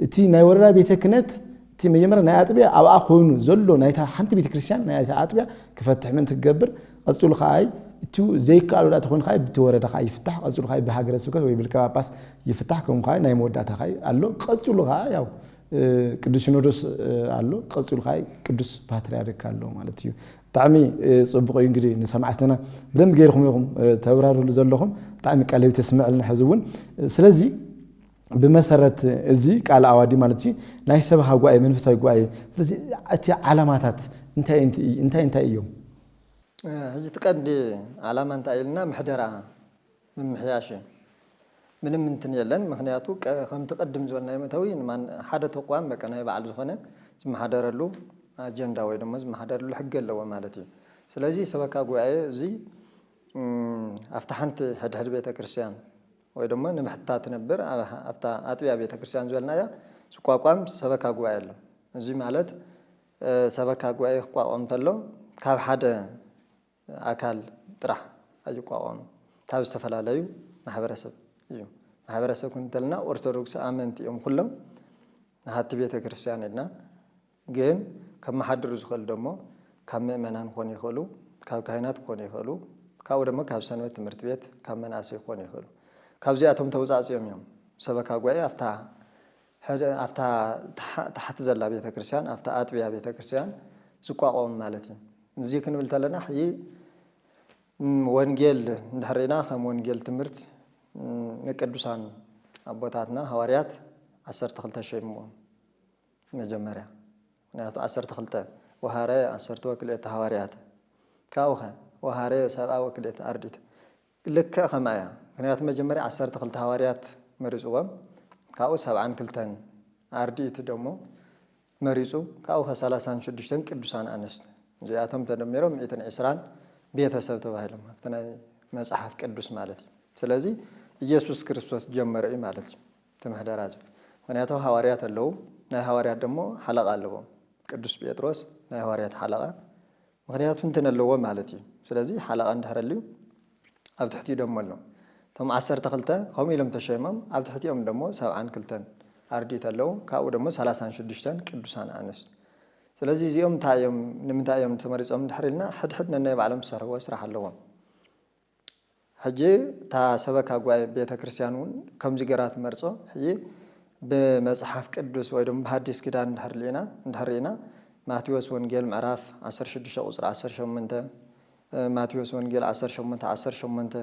እቲ ናይ ወረዳ ቤተ ክህነት እቲ መጀመርያ ናይ ኣጥቢያ ኣብኣ ኮይኑ ዘሎ ናይታ ሓንቲ ቤተክርስትያን ናይታ ኣጥቢያ ክፈትሕ ምእንቲ ክገብር፣ ቀፅሉ ከዓ እቲ ዘይከኣሉ ዳኣ ተኮይኑ ከዓ ብቲ ወረዳ ከዓ ይፍታሕ፣ ቀፅሉ ከዓ ብሃገረ ስብከት ወይ ብሊቀ ጳጳስ ይፍታሕ። ከምኡ ከዓ ናይ መወዳእታ ከዓ ኣሎ። ቀፅሉ ከዓ ያው ቅዱስ ሲኖዶስ ኣሎ፣ ቀፅሉ ከዓ ቅዱስ ፓትርያርክ ኣሎ ማለት እዩ። ብጣዕሚ ፅቡቕ እዩ። እንግዲህ ንሰማዕትና ብደንብ ገይርኩም ኢኹም ተብራርሉ ዘለኹም። ብጣዕሚ ቃለ ህይወት የስምዐልና ሕዚ እውን። ስለዚ ብመሰረት እዚ ቃለ ኣዋዲ ማለት እዩ ናይ ሰበኻ ጉባኤ መንፈሳዊ ጉባኤ። ስለዚ እቲ ዓላማታት እንታይ እንታይ እንታይ እንታይ እዮም? ሕዚ እቲ ቀንዲ ዓላማ እንታይ ኢልና ምሕደራ ምምሕያሽ እዩ። ምንም እንትን የለን። ምክንያቱ ከምቲ ቅድም ዝበልናዮ መእተዊ ሓደ ተቋም በቃ ናይ በዓል ዝኾነ ዝመሓደረሉ ኣጀንዳ ወይ ድማ ዝመሓደረሉ ሕጊ ኣለዎ ማለት እዩ። ስለዚ ሰበካ ጉባኤ እዚ ኣብቲ ሓንቲ ሕድሕድ ቤተክርስትያን ወይ ድማ ንምሕታ ትነብር ኣብታ ኣጥቢያ ቤተክርስትያን ዝበልናያ ዝቋቋም ሰበካ ጉባኤ ኣሎ። እዚ ማለት ሰበካ ጉባኤ ክቋቋም እንተሎ ካብ ሓደ ኣካል ጥራሕ ኣይቋቋም፣ ካብ ዝተፈላለዩ ማሕበረሰብ እዩ። ማሕበረሰብ ክንተልና ኦርቶዶክስ ኣመንቲ እዮም ኩሎም፣ ንሃቲ ቤተ ክርስቲያን ኢልና ግን ከመሓድሩ ዝኽእል ደሞ ካብ ምእመናን ክኾኑ ይኽእሉ፣ ካብ ካህናት ክኾኑ ይኽእሉ፣ ካብኡ ደሞ ካብ ሰንበት ትምህርቲ ቤት ካብ መናእሰይ ክኾኑ ይኽእሉ። ካብዚኣቶም ተውፃፅኦም እዮም ሰበካ ጉባኤ ኣብታ ሕደ ኣብታ ታሓ- ታሕቲ ዘላ ቤተ ክርስቲያን ኣብታ ኣጥቢያ ቤተ ክርስቲያን ዝቋቋሙ ማለት እዩ። እዚ ክንብል ተለና ሕጂ ም፣ ወንጌል እንድሕር ርኢና ከም ወንጌል ትምህርት ም፣ ንቅዱሳን ኣቦታትና ሃዋርያት ዓሰርተ ክልተ ሸይምዎም መጀመርያ። ምክንያቱ ዓሰርተ ክልተ ወሃረ ዓሰርተ ወክልኤተ ሃዋርያት ካብኡኸ ወሃረ ሰብኣ ወክልኤተ ኣርዲት ልክዕ ከምኣ እያ። ምክንያቱ መጀመርያ ዓሰርተ ክልተ ሃዋርያት መሪፅዎም፣ ካብኡ ሰብዓን ክልተን ኣርድእቲ ደሞ መሪፁ፣ ካብኡ ከ ሰላሳን ሽዱሽተን ቅዱሳን ኣንስት፣ እዚኣቶም ተደሚሮም ሚእትን ዕስራን ቤተሰብ ተባሂሎም ኣብቲ ናይ መፅሓፍ ቅዱስ ማለት እዩ። ስለዚ ኢየሱስ ክርስቶስ ጀመረ እዩ ማለት እዩ እቲ ምሕደራ እዚ። ምክንያቱ ሃዋርያት ኣለዉ፣ ናይ ሃዋርያት ደሞ ሓለቓ ኣለዎም። ቅዱስ ጴጥሮስ ናይ ሃዋርያት ሓለቓ ምኽንያቱ እንትን ኣለዎ ማለት እዩ። ስለዚ ሓለቓ እንድሕር ኣልዩ ኣብ ትሕቲኡ ደሞ ኣሎ። እቶም ዓሰርተ ክልተ ከምኡ ኢሎም ተሸይሞም ኣብ ትሕቲኦም ደሞ ሰብዓን ክልተን ኣርድእት ኣለዉ። ካብኡ ደሞ ሰላሳን ሽዱሽተን ቅዱሳን ኣንስት። ስለዚ እዚኦም እንታይ እዮም ንምንታይ እዮም ተመሪጾም እንድሕር ኢልና ሕድሕድ ነናይ ባዕሎም ዝሰርሕዎ ስራሕ ኣለዎም። ሕጂ እታ ሰበካ ጉባኤ ቤተ ክርስቲያን እውን ከምዚ ገራ ትመርጾ። ሕጂ ብመጽሓፍ ቅዱስ ወይ ድማ ብሃዲስ ኪዳን እንድሕር ርኢና እንድሕር ርኢና ማቴዎስ ወንጌል ምዕራፍ ዓሰርተ ሽዱሽተ ቁጽሪ ዓሰርተ ሸሞንተ፣ ማቴዎስ ወንጌል ዓሰርተ ሸሞንተ ዓሰርተ ሸሞንተ፣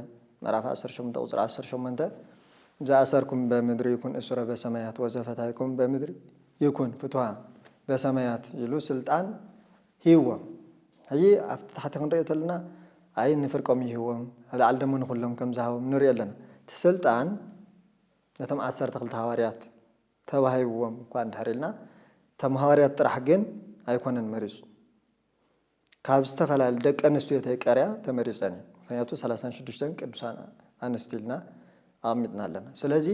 ምዕራፍ ዓሰርተ ሸሞንተ ቁጽሪ ዓሰርተ ሸሞንተ፣ "ዘኣሰርኩም በምድሪ ይኩን እሱረ በሰማያት ወዘፈታይኩም በምድሪ ይኩን ፍትዋ በሰማያት" ኢሉ ስልጣን ሂዎም። ሕጂ ኣብቲ ታሕቲ ክንሪኦ ተለና ኣይ ንፍርቆም ይህዎም፣ ኣብ ላዕሊ ደሞ ንኹሎም ከም ዝሃቦም ንሪኦ ኣለና። እቲ ስልጣን ነቶም ዓሰርተ ክልተ ሃዋርያት ተዋሂብዎም እኳ እንድሕር ኢልና፣ እቶም ሃዋርያት ጥራሕ ግን ኣይኮነን መሪጹ። ካብ ዝተፈላለዩ ደቂ ኣንስትዮ ተይቀርያ ተመሪጸን እዩ። ምክንያቱ ሰላሳን ሽዱሽተን ቅዱሳን ኣንስቲ ኢልና ኣቐሚጥና ኣለና። ስለዚ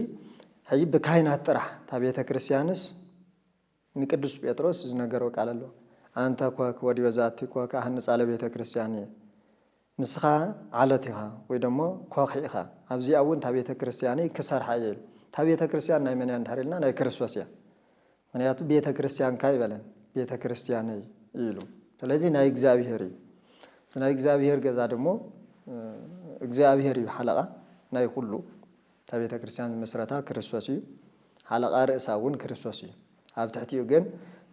ሕጂ ብካህናት ጥራሕ እታ ቤተ ክርስቲያንስ ንቅዱስ ጴጥሮስ ዝነገሮ ቃል ኣሎ። ኣንተ ኮክ ወዲበ ዛቲ ኮክ ኣህንጻ ለቤተ ክርስቲያን እየ። ንስኻ ዓለት ኢኻ ወይ ደሞ ኮኽ ኢኻ። ኣብዚኣ እውን እታ ቤተ ክርስቲያነይ ክሰርሓ እየ ኢሉ። እታ ቤተ ክርስቲያን ናይ መን እያ እንድሕር ኢልና ናይ ክርስቶስ እያ። ምክንያቱ ቤተ ክርስቲያንካ ይበለን፣ ቤተ ክርስቲያነይ ኢሉ። ስለዚ ናይ እግዚኣብሔር እዩ። ናይ እግዚኣብሔር ገዛ ደሞ እግዚኣብሔር እዩ ሓለቓ ናይ ኩሉ። እታ ቤተ ክርስቲያን ዝመስረታ ክርስቶስ እዩ። ሓለቓ ርእሳ እውን ክርስቶስ እዩ። ኣብ ትሕቲኡ ግን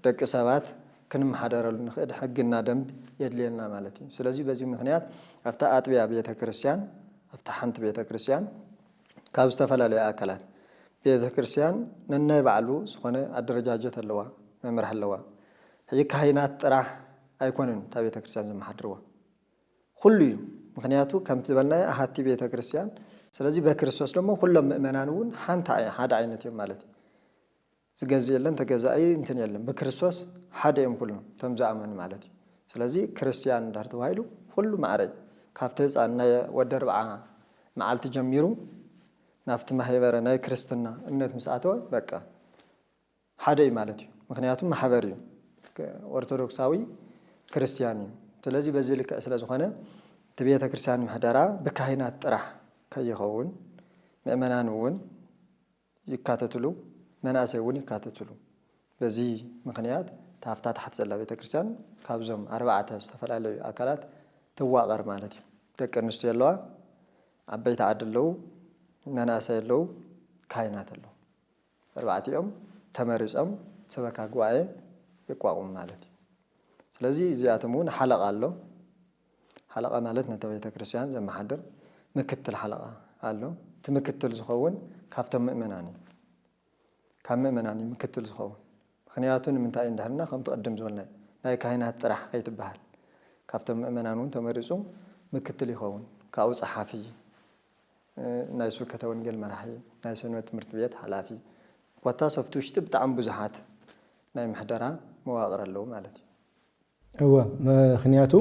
ደቂ ሰባት ክንመሓደረሉ ንኽእል ሕግና ደንብ የድልየና ማለት እዩ። ስለዚ በዚ ምክንያት ኣብታ ኣጥቢያ ቤተ ክርስቲያን፣ ኣብታ ሓንቲ ቤተ ክርስቲያን ካብ ዝተፈላለዩ ኣካላት ቤተ ክርስቲያን ነናይ ባዕሉ ዝኾነ ኣደረጃጀት ኣለዋ፣ መምርሒ ኣለዋ። ሕጂ ካህናት ጥራሕ ኣይኮነን እታ ቤተ ክርስቲያን ዘመሓድርዋ። ኩሉ እዩ። ምክንያቱ ከምቲ ዝበልናዮ ኣሃቲ ቤተ ክርስቲያን፣ ስለዚ በክርስቶስ ደሞ ኩሎም ምእመናን እውን ሓንቲ ኣይ-፣ ሓደ ዓይነት እዮም ማለት እዩ። ዝገዝእ የለን፣ ተገዛኢ እንትን የለን። ብክርስቶስ ሓደ እዮም ኩሎም እቶም ዝኣመኑ ማለት እዩ። ስለዚ ክርስቲያን እንድሕር ተባሂሉ ኩሉ ማዕረ እዩ። ካብቲ ህፃን ናይ ወዲ ኣርብዓ መዓልቲ ጀሚሩ ናብቲ ማህበረ ናይ ክርስትና እምነት ምስ ኣተወ በቃ ሓደ እዩ ማለት እዩ። ምክንያቱ ማሕበር እዩ። ኦርቶዶክሳዊ ክርስቲያን እዩ። ስለዚ በዚ ልክዕ ስለ ዝኾነ እቲ ቤተ ክርስቲያን ምሕደራ ብካህናት ጥራሕ ከይኸውን ምእመናን እውን ይካተትሉ፣ መናእሰይ እውን ይካተትሉ። በዚ ምክንያት እታ ኣብታ ታሕቲ ዘላ ቤተ ክርስቲያን ካብዞም ኣርባዕተ ዝተፈላለዩ ኣካላት ትዋቐር ማለት እዩ። ደቂ ኣንስትዮ ኣለዋ፣ ዓበይቲ ዓዲ ኣለዉ፣ መናእሰይ ኣለዉ፣ ካህናት ኣለዉ። ኣርባዕቲኦም ተመሪጾም ሰበካ ጉባኤ የቋቁሙ ማለት እዩ። ስለዚ እዚኣቶም እውን ሓለቓ ኣሎ። ሓለቓ ማለት ነታ ቤተ ክርስቲያን ዘመሓድር ምክትል ሓለቓ ኣሎ። እቲ ምክትል ዝኸውን ካብቶም ምእመናን እዩ። ካብ ምእመናን እዩ ምክትል ዝኸውን። ምክንያቱ ንምንታይ እዩ እንድሕርና ከምቲ ቅድም ዝበልና ናይ ካህናት ጥራሕ ከይትበሃል። ካብቶም ምእመናን እውን ተመሪጹ ምክትል ይኸውን። ካብኡ ጸሓፊ፣ እ፣ ናይ ስብከተ ወንጌል መራሒ፣ ናይ ሰንበት ትምህርቲ ቤት ሓላፊ፣ ኮታስ ኣብቲ ውሽጢ ብጣዕሚ ብዙሓት ናይ ምሕደራ መዋቕር ኣለዉ ማለት እዩ። እወ፣ ምኽንያቱ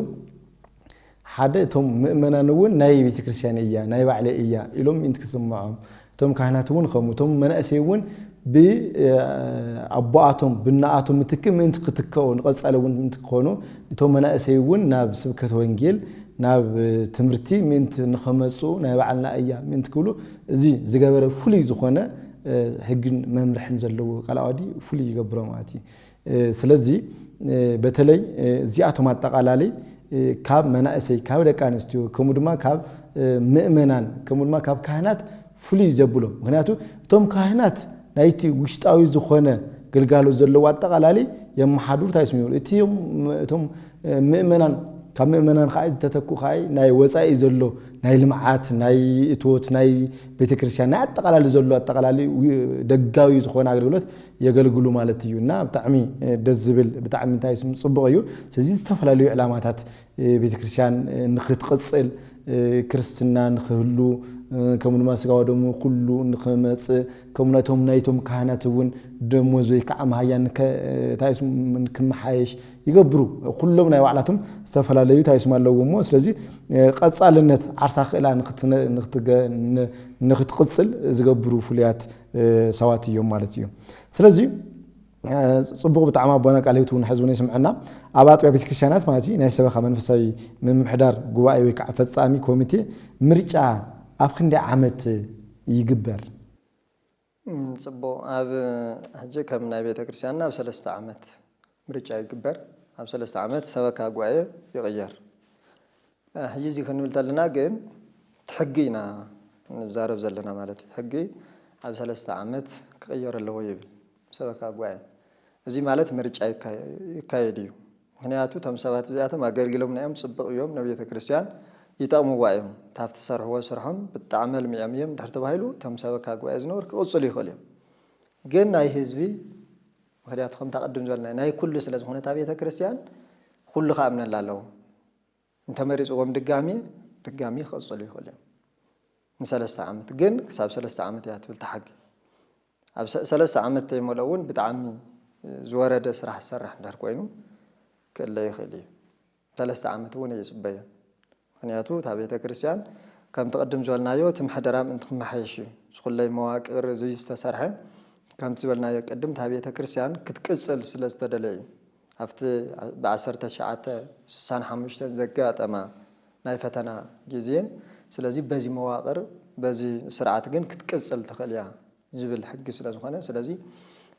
ሓደ እቶም ምእመናን እውን ናይ ቤተ ክርስቲያን እያ፣ ናይ ባዕለይ እያ ኢሎም ምእንቲ ክስምዖም፣ እቶም ካህናት እውን ከምኡ፣ እቶም መናእሰይ እውን ብ-፣ ኣቦኣቶም፣ ብናኣቶም ምትክእ ምእንቲ ክትከኡ፣ ንቐጻሊ እውን ምእንቲ ክኾኑ፣ እቶም መናእሰይ እውን ናብ ስብከተ ወንጌል፣ ናብ ትምህርቲ ምእንቲ ንኸመጹ፣ ናይ ባዕልና እያ ምእንቲ ክብሉ፣ እዚ ዝገበረ ፍሉይ ዝኾነ፣ እ፣ ሕግን መምርሕን ዘለዎ ቃለ ዓዋዲ ፍሉይ ይገብሮ ማለት እዩ። እ፣ ስለዚ፣ እ፣ በተለይ፣ እ፣ እዚኣቶም ኣጠቓላሊ፣ እ፣ ካብ መናእሰይ፣ ካብ ደቂ ኣንስትዮ፣ ከምኡ ድማ ካብ፣ እ፣ ምእመናን፣ ከምኡ ድማ ካብ ካህናት ፍሉይ ዘብሎ። ምኽንያቱ እቶም ካህናት ናይቲ ውሽጣዊ ዝኾነ ግልጋሎት ዘለዎ ኣጠቓላሊ የመሓድሩ፣ እንታይ ስም ይብሉ። እቲ እዮም፣ እቶም፣ እ፣ ምእመናን፣ ካብ ምእመናን ከዓ ዝተተኩ ከዓ ናይ ወፃኢ ዘሎ ናይ ልምዓት፣ ናይ እቶት፣ ናይ ቤተክርስትያን፣ ናይ ኣጠቓላሊ ዘሎ ኣጠቓላሊ ዊ-፣ ደጋዊ ዝኾነ ኣገልግሎት የገልግሉ ማለት እዩ። እና ብጣዕሚ፣ እ፣ ደስ ዝብል፣ ብጣዕሚ እንታይ ስም ጽቡቕ እዩ። ስለዚ ዝተፈላለዩ ዕላማታት፣ እ፣ ቤተክርስትያን፣ እ፣ ንኽትቕጽል፣ እ፣ ክርስትና ንኽህሉ፣ እ፣ ከምኡ ድማ ስጋ ወደሙ ኩሉ ንኽመጽእ፣ ከምኡ ናይቶም፣ ናይቶም ካህናት እውን ደሞዝ ወይ ከዓ መሃያ ንከ-፣ እ፣ እንታይ ስም ክመሓየሽ ይገብሩ። ኩሎም ናይ ባዕላቶም ዝተፈላለዩ እንታይ ስም ኣለዎም እሞ፣ ስለዚ፣ እ፣ ቀጻልነት ዓርሳ ክእላ ንኽትነ-፣ ንኽትገ-፣ ን-፣ ንኽትቕጽል ዝገብሩ ፍሉያት፣ እ፣ ሰባት እዮም ማለት እዩ። ስለዚ፣ እ፣ ጽቡቕ፣ ብጣዕሚ ኣቦና ቃለ ህይወት እውን ሕዚ እውን የስምዐና። ኣብ ኣጥቢያ ቤተክርስትያናት ማለት እዩ፣ ናይ ሰበኻ መንፈሳዊ ምምሕዳር ጉባኤ ወይ ከዓ ፈጻሚ ኮሚቴ ምርጫ ኣብ ክንደይ ዓመት ይግበር? እም፣ ጽቡቕ። ኣብ፣ ሕጂ ከም ናይ ቤተክርስትያንና ኣብ ሰለስተ ዓመት ምርጫ ይግበር። ኣብ ሰለስተ ዓመት ሰበካ ጉባኤ ይቕየር። እ፣ ሕጂ እዚ ክንብል ተለና ግን እቲ ሕጊ ኢና ንዛረብ ዘለና ማለት እዩ። ሕጊ ኣብ ሰለስተ ዓመት ክቕየር ኣለዎ ይብል ሰበካ ጉባኤ። እዚ ማለት ምርጫ ይካ-፣ ይካየድ እዩ። ምኽንያቱ እቶም ሰባት እዚኣቶም ኣገልጊሎምና እዮም፣ ጽቡቕ እዮም፣ ንቤተ ክርስቲያን ይጠቕምዋ እዮም። እታ ኣብቲ ዝሰርሕዎ ስርሖም ብጣዕሚ ኣልሚዖም እዮም እንድሕር ተባሂሉ፣ እቶም ሰበካ ጉባኤ ዝነበሩ ክቕጽሉ ይኽእሉ እዮም። ግን ናይ ህዝቢ፣ ምኽንያቱ ከምታ ቅድም ዝበልና ናይ ኩሉ ስለ ዝኾነ እታ ቤተ ክርስቲያን፣ ኩሉ ክኣምነላ ኣለዎ። እንተመሪፅዎም ድጋሚ ድጋሚ ክቕፅሉ ይኽእሉ እዮም። ንሰለስተ ዓመት ግን፣ ክሳብ ሰለስተ ዓመት እያ ትብል እታ ሕጊ። ኣብ ሰ- ሰለስተ ዓመት ተይመልኦ እውን ብጣዕሚ ዝወረደ ስራሕ ዝሰርሕ እንድሕር ኮይኑ ክእለ ይኽእል እዩ። ሰለስተ ዓመት እውን እየፅበዮ። ምክንያቱ እታ ቤተ ክርስቲያን ከምቲ ቅድም ዝበልናዮ እቲ ምሕደራ ምእንቲ ክመሓየሽ እዩ። ዝኩለይ መዋቅር እዚ ዝተሰርሐ ከምቲ ዝበልናዮ ቅድም እታ ቤተ ክርስቲያን ክትቅፅል ስለ ዝተደለየ እዩ። ኣብቲ ብ1965 ዘጋጠማ ናይ ፈተና ግዜ፣ ስለዚ በዚ መዋቕር በዚ ስርዓት ግን ክትቅፅል ትኽእል እያ ዝብል ሕጊ ስለ ዝኾነ፣ ስለዚ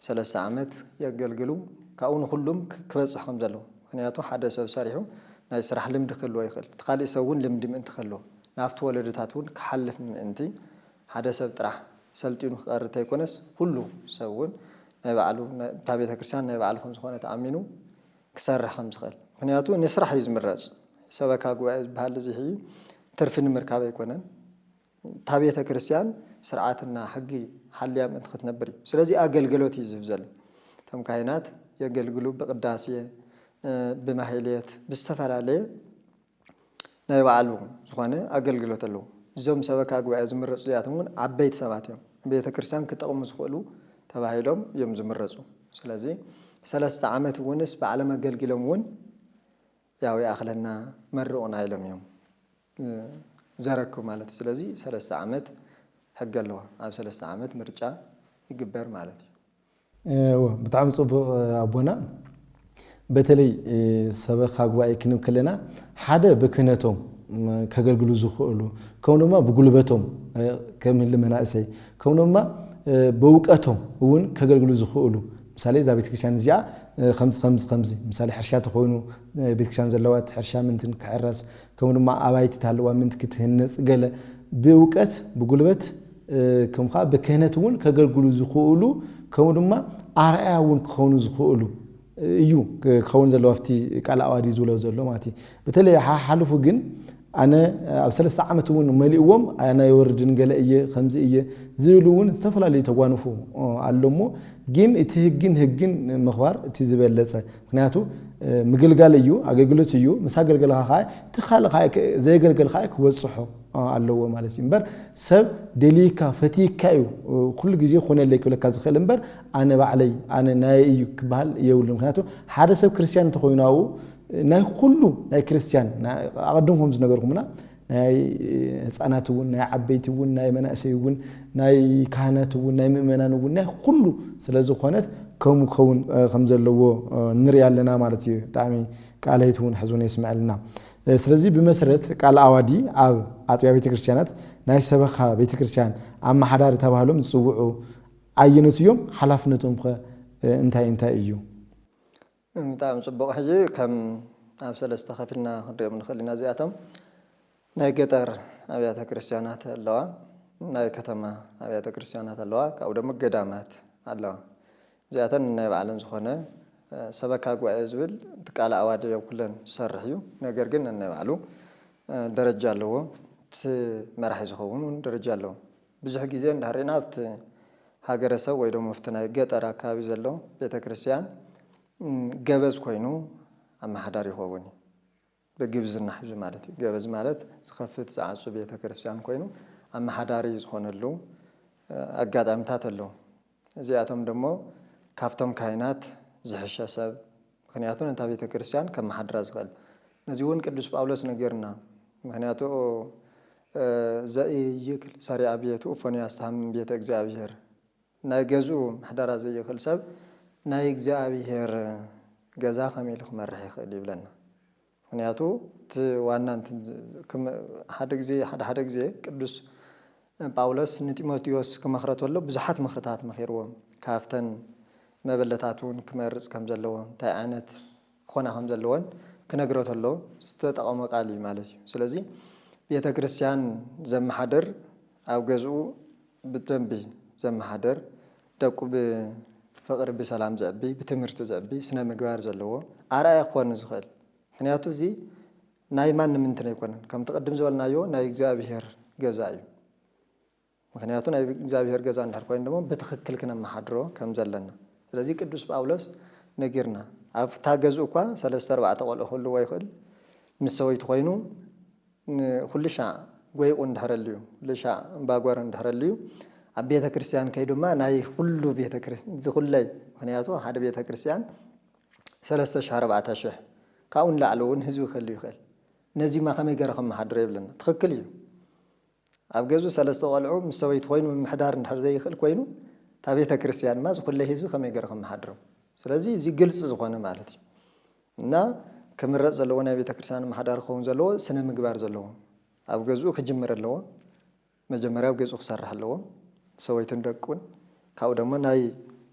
ሰለስተ ዓመት የገልግሉ፣ ካብኡ ንኩሉም ክ- ክበፅሕ ከም ዘለዎ። ምክንያቱ ሓደ ሰብ ሰሪሑ ናይ ስራሕ ልምዲ ክህልዎ ይኽእል። እቲ ካሊእ ሰብ እውን ልምዲ ምእንቲ ክህልዎ፣ ናብቲ ወለዶታት እውን ክሓልፍ ምእንቲ ሓደ ሰብ ጥራሕ ሰልጢኑ ክቐሪ ተይኮነስ ኩሉ ሰብ እውን ናይ ባዕሉ፣ ናይ- እታ ቤተክርስትያን ናይ ባዕሉ ከም ዝኾነ ተኣሚኑ ክሰርሕ ከም ዝኽእል። ምክንያቱ ንስራሕ እዩ ዝምረፅ። ሰበካ ጉባኤ ዝበሃል እዚ ሕጂ ትርፊ ንምርካብ ኣይኮነን። እታ ቤተ ክርስቲያን ስርዓትና ሕጊ ሓልያ ምእንቲ ክትነብር እዩ። ስለዚ ኣገልግሎት እዩ ዝህብ ዘሎ። እቶም ካህናት የገልግሉ ብቅዳሴ፣ ብማህሌት፣ ብዝተፈላለየ ናይ ባዕሉ ዝኾነ ኣገልግሎት ኣለዎ። እዞም ሰበካ ጉባኤ ዝምረፁ እዚኣቶም እውን ዓበይቲ ሰባት እዮም። ቤተ ክርስቲያን ክጠቕሙ ዝኽእሉ ተባሂሎም እዮም ዝምረፁ። ስለዚ ሰለስተ ዓመት እውንስ ባዕሎም ኣገልጊሎም እውን ያው ይኣኽለና መርቑና ኢሎም እዮም ዘረክቡ ማለት እዩ። ስለዚ ሰለስተ ዓመት ሕጊ ኣለዋ። ኣብ ሰለስተ ዓመት ምርጫ ይግበር ማለት እዩ። እወ፣ ብጣዕሚ ፅቡቕ ኣቦና። በተለይ ሰበካ ጉባኤ ክንብ ከለና ሓደ ብክህነቶም ከገልግሉ ዝኽእሉ፣ ከም ድማ ብጉልበቶም ከም ህሊ መናእሰይ፣ ከም ድማ ብእውቀቶም እውን ከገልግሉ ዝኽእሉ። ምሳሌ እዛ ቤተክርስትያን እዚኣ ከምዚ ከምዚ ከምዚ ምሳሌ ሕርሻ ተኾይኑ ቤተክርስትያን ዘለዋ እቲ ሕርሻ ምንትን ክሕረስ ከም ድማ ኣባይቲ ታለዋ ምንት ክትህነፅ ገለ ብእውቀት ብጉልበት ከም ከዓ ብክህነት እውን ከገልግሉ ዝኽእሉ ከምኡ ድማ ኣርኣያ እውን ክኾኑ ዝኽእሉ እዩ ክኸውን ዘለዎ ኣብቲ ቃል ኣዋዲ ዝብሎ ዘሎ ማለት እዩ። በተለይ ሓሓልፉ ግን ኣነ ኣብ ሰለስተ ዓመት እውን መሊእዎም ኣነ የወርድን ገለ እየ ከምዚ እየ ዝብሉ እውን ዝተፈላለዩ ተጓንፉ ኣሎ እሞ ግን እቲ ህግን ህግን ምኽባር እቲ ዝበለፀ ምክንያቱ ምግልጋል እዩ ኣገልግሎት እዩ ምስ ኣገልገልካ ከዓ እቲ ካልእ ከዓ ዘየገልገል ከዓ ክበፅሖ ኣለዎ ማለት እዩ እምበር ሰብ ደልይካ ፈትይካ እዩ ኩሉ ግዜ ኮነለይ ክብለካ ዝኽእል እምበር ኣነ ባዕለይ ኣነ ናይ እዩ ክበሃል የብሉ ምክንያቱ ሓደ ሰብ ክርስትያን እንተኮይኑ ኣብኡ ናይ ኩሉ ናይ ክርስትያን ኣቐድም ከም ዝነገርኩምና ናይ ህፃናት እውን ናይ ዓበይቲ እውን ናይ መናእሰይ እውን ናይ ካህናት እውን ናይ ምእመናን እውን ናይ ኩሉ ስለዝኾነት ከምኡ ክኸውን ከም ዘለዎ ንርኢ ኣለና ማለት እዩ ብጣዕሚ ቃለ ህይወት እውን ሕዝውን የስምዐልና ስለዚ ብመሰረት ቃል ኣዋዲ ኣብ ኣጥቢያ ቤተክርስትያናት ናይ ሰበኻ ቤተክርስትያን ኣመሓዳሪ ተባህሎም ዝፅውዑ ኣየኖት እዮም ሓላፍነቶም ከ እንታይ እንታይ እዩ ብጣዕሚ ፅቡቕ ሕጂ ከም ኣብ ሰለስተ ከፊልና ክንሪኦም ንኽእል ኢና እዚኣቶም ናይ ገጠር ኣብያተ ክርስቲያናት ኣለዋ ናይ ከተማ ኣብያተ ክርስቲያናት ኣለዋ ካብኡ ደግሞ ገዳማት ኣለዋ እዚኣተን ናይ ባዕለን ዝኾነ ሰበካ ጉባኤ ዝብል ትቃለ ኣዋዲ ኣብ ኩለን ዝሰርሕ እዩ ነገር ግን ናይ ባዕሉ ደረጃ ኣለዎ እቲ መራሒ ዝኸውን እውን ደረጃ ኣለዎ ብዙሕ ግዜ እንዳሕሪና ኣብቲ ሃገረሰብ ወይ ደሞ ኣብቲ ናይ ገጠር ኣካባቢ ዘሎ ቤተክርስትያን ገበዝ ኮይኑ ኣመሓዳሪ ይኸውን እዩ ብግብዝና ሕዙ ማለት እዩ ገበዝ ማለት ዝኸፍት ዝዓፁ ቤተክርስትያን ኮይኑ ኣመሓዳሪ ዝኾነሉ ኣጋጣሚታት ኣለዉ እዚኣቶም ደሞ ካብቶም ካይናት ዝሕሸ ሰብ ምክንያቱ ነታ ቤተክርስትያን ከመሓድራ ዝኽእል ነዚ እውን ቅዱስ ጳውሎስ ነጊርና ምክንያቱ ዘኢይክል ሰሪኣ ቤቱ እፎንያስ ተሃምም ቤተ እግዚኣብሔር ናይ ገዝኡ ምሕደራ ዘይኽእል ሰብ ናይ እግዚኣብሔር ገዛ ከመይ ኢሉ ክመርሕ ይኽእል ይብለና ምክንያቱ እቲ ዋና ሓደ ግዜ ሓደ ሓደ ግዜ ቅዱስ ጳውሎስ ንጢሞቴዎስ ክመኽረ ተሎ ብዙሓት ምኽርታት መኺርዎም ካብተን መበለታት እውን ክመርፅ ከም ዘለዎ እንታይ ዓይነት ክኾና ከም ዘለዎን ክነግሮ ተሎ ዝተጠቐሞ ቃል እዩ ማለት እዩ ስለዚ ቤተ ክርስቲያን ዘመሓድር ኣብ ገዝኡ ብደንቢ ዘመሓድር ደቁ ብፍቕሪ ብሰላም ዘዕቢ ብትምህርቲ ዘዕቢ ስነ ምግባር ዘለዎ ኣርኣያ ክኾን ዝኽእል ምክንያቱ እዚ ናይ ማንም እንትን ኣይኮነን ከምቲ ቅድም ዝበልናዮ ናይ እግዚኣብሔር ገዛ እዩ ምክንያቱ ናይ እግዚኣብሔር ገዛ እንድሕር ኮይኑ ድማ ብትኽክል ክነመሓድሮ ከም ዘለና ስለዚ ቅዱስ ጳውሎስ ነጊርና ኣብታ ገዝኡ እኳ ሰለስተ ኣርባዕተ ቆልዑ ክህልዎ ይኽእል። ምስ ሰበይቱ ኮይኑ ኩልሻ ጎይቑ እንድሕረልዩ፣ ኩልሻ እምባጓር እንድሕረልዩ፣ ኣብ ቤተ ክርስቲያን ከይዱማ ናይ ኩሉ ቤተ ክርስቲያን ዝኹለይ፣ ምክንያቱ ሓደ ቤተ ክርስቲያን ሰለስተ ሽሕ ኣርባዕተ ሽሕ ካብኡ ንላዕሊ እውን ህዝቢ ክህሉ ይኽእል። ነዚማ ከመይ ገይረ ከመሓድሮ የብለና። ትኽክል እዩ። ኣብ ገዝኡ ሰለስተ ቆልዑ ምስ ሰበይቱ ኮይኑ ምምሕዳር እንድሕር ዘይኽእል ኮይኑ፣ እታ ቤተ ክርስቲያን ድማ ዝኹለይ ህዝቢ ከመይ ገይረ ከመሓድሮ? ስለዚ እዚ ግልፂ ዝኾነ ማለት እዩ። እና ክምረፅ ዘለዎ ናይ ቤተ ክርስቲያን ኣመሓዳሪ ክኸውን ዘለዎ ስነ ምግባር ዘለዎ፣ ኣብ ገዝኡ ክጅምር ኣለዎ። መጀመርያ ኣብ ገዝኡ ክሰርሕ ኣለዎ፣ ሰበይቱን ደቁን። ካብኡ ደሞ ናይ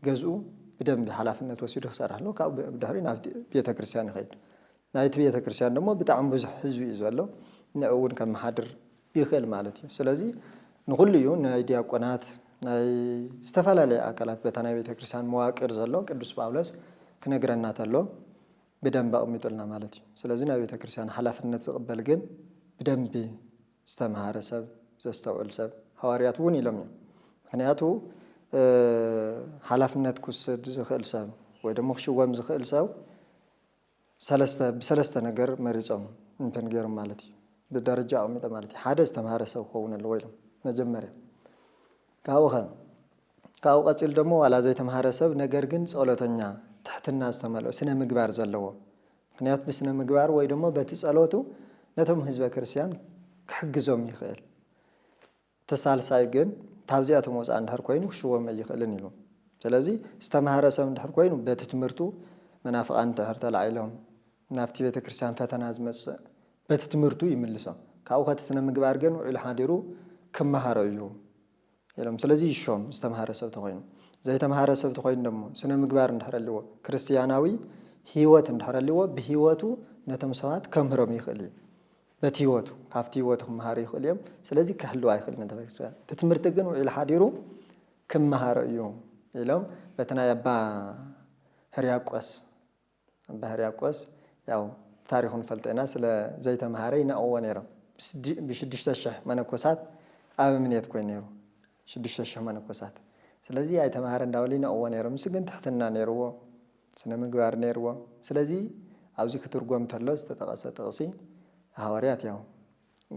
ገዝኡ ብደንቢ ሓላፍነት ወሲዱ ክሰርሕ ኣለዎ። ካብኡ ብድሕሪ ናብ ቤተ ክርስቲያን ይኸይድ። ናይቲ ቤተ ክርስቲያን ደሞ ብጣዕሚ ብዙሕ ህዝቢ እዩ ዘሎ፣ ንዕኡ እውን ከመሓድር ይኽእል ማለት እዩ። ስለዚ ንኹሉ እዩ፣ ናይ ዲያቆናት፣ ናይ ዝተፈላለየ ኣካላት በታ ናይ ቤተ ክርስቲያን መዋቅር ዘሎ ቅዱስ ጳውሎስ ክነግረና ተሎ ብደንቢ ኣቕሚጡልና ማለት እዩ። ስለዚ ናይ ቤተ ክርስቲያን ሓላፍነት ዝቕበል ግን ብደንቢ ዝተምሃረ ሰብ፣ ዘስተውዕል ሰብ፣ ሃዋርያት እውን ኢሎም እዮም። ምክንያቱ ሓላፍነት ክውስድ ዝኽእል ሰብ ወይ ደሞ ክሽወም ዝኽእል ሰብ ሰለስተ ብሰለስተ ነገር መሪጾም እንትን ገይሮም ማለት እዩ። ብደረጃ ኣቕሚጦም ማለት እዩ። ሓደ ዝተምሃረ ሰብ ክኸውን ኣለዎ ኢሎም መጀመርያ። ካብኡ ኸ ካብኡ ቀጺሉ ደሞ ዋላ ዘይተምሃረ ሰብ ነገር ግን ጸሎተኛ፣ ትሕትና ዝተመልኦ ስነ ምግባር ዘለዎ፣ ምክንያቱ ብስነ ምግባር ወይ ደሞ በቲ ጸሎቱ ነቶም ህዝበ ክርስቲያን ክሕግዞም ይኽእል። እቲ ሳልሳይ ግን ካብዚኣቶም ወፃእ እንድሕር ኮይኑ ክሽወም ኣይኽእልን ኢሉ። ስለዚ ዝተምሃረ ሰብ እንድሕር ኮይኑ በቲ ትምህርቱ መናፍቃን እንድሕር ተላዒሎም ናብቲ ቤተ ክርስቲያን ፈተና ዝመፅእ በቲ ትምህርቱ ይምልሶም። ካብኡ ከቲ ስነ ምግባር ግን ውዒሉ ሓዲሩ ክመሃሮ እዩ ኢሎም። ስለዚ ይሾም ዝተምሃረ ሰብ ተኮይኑ። ዘይተምሃረ ሰብ ተኮይኑ ደሞ ስነ ምግባር እንድሕር ኣለዎ ክርስቲያናዊ ህይወት እንድሕር ኣለዎ ብህይወቱ ነቶም ሰባት ከምህሮም ይኽእል እዩ። በቲ ህይወቱ ካብቲ ህይወቱ ክመሃሩ ይኽእሉ እዮም። ስለዚ ክሕልዋ ይኽእል ነቲ ቤተክርስትያን። እቲ ትምህርቲ ግን ውዒሉ ሓዲሩ ክመሃሮ እዩ ኢሎም በቲ ናይ ኣባ ህርያቆስ ኣባ ህርያቆስ ያው ታሪኹ ንፈልጦ ኢና። ስለ ዘይተምሃረ ይነቕዎ ነይሮም። ብሽዱሽተ ሽሕ መነኮሳት ኣበምኔት ኮይኑ ነይሩ። ሽዱሽተ ሽሕ መነኮሳት ስለዚ ኣይተምሃረ እንዳበሉ ይነቕዎ ነይሮም። ንሱ ግን ትሕትና ነይርዎ፣ ስነ ምግባር ነይርዎ። ስለዚ ኣብዚ ክትርጎም ተሎ ዝተጠቐሰ ጥቕሲ ሃዋርያት ያው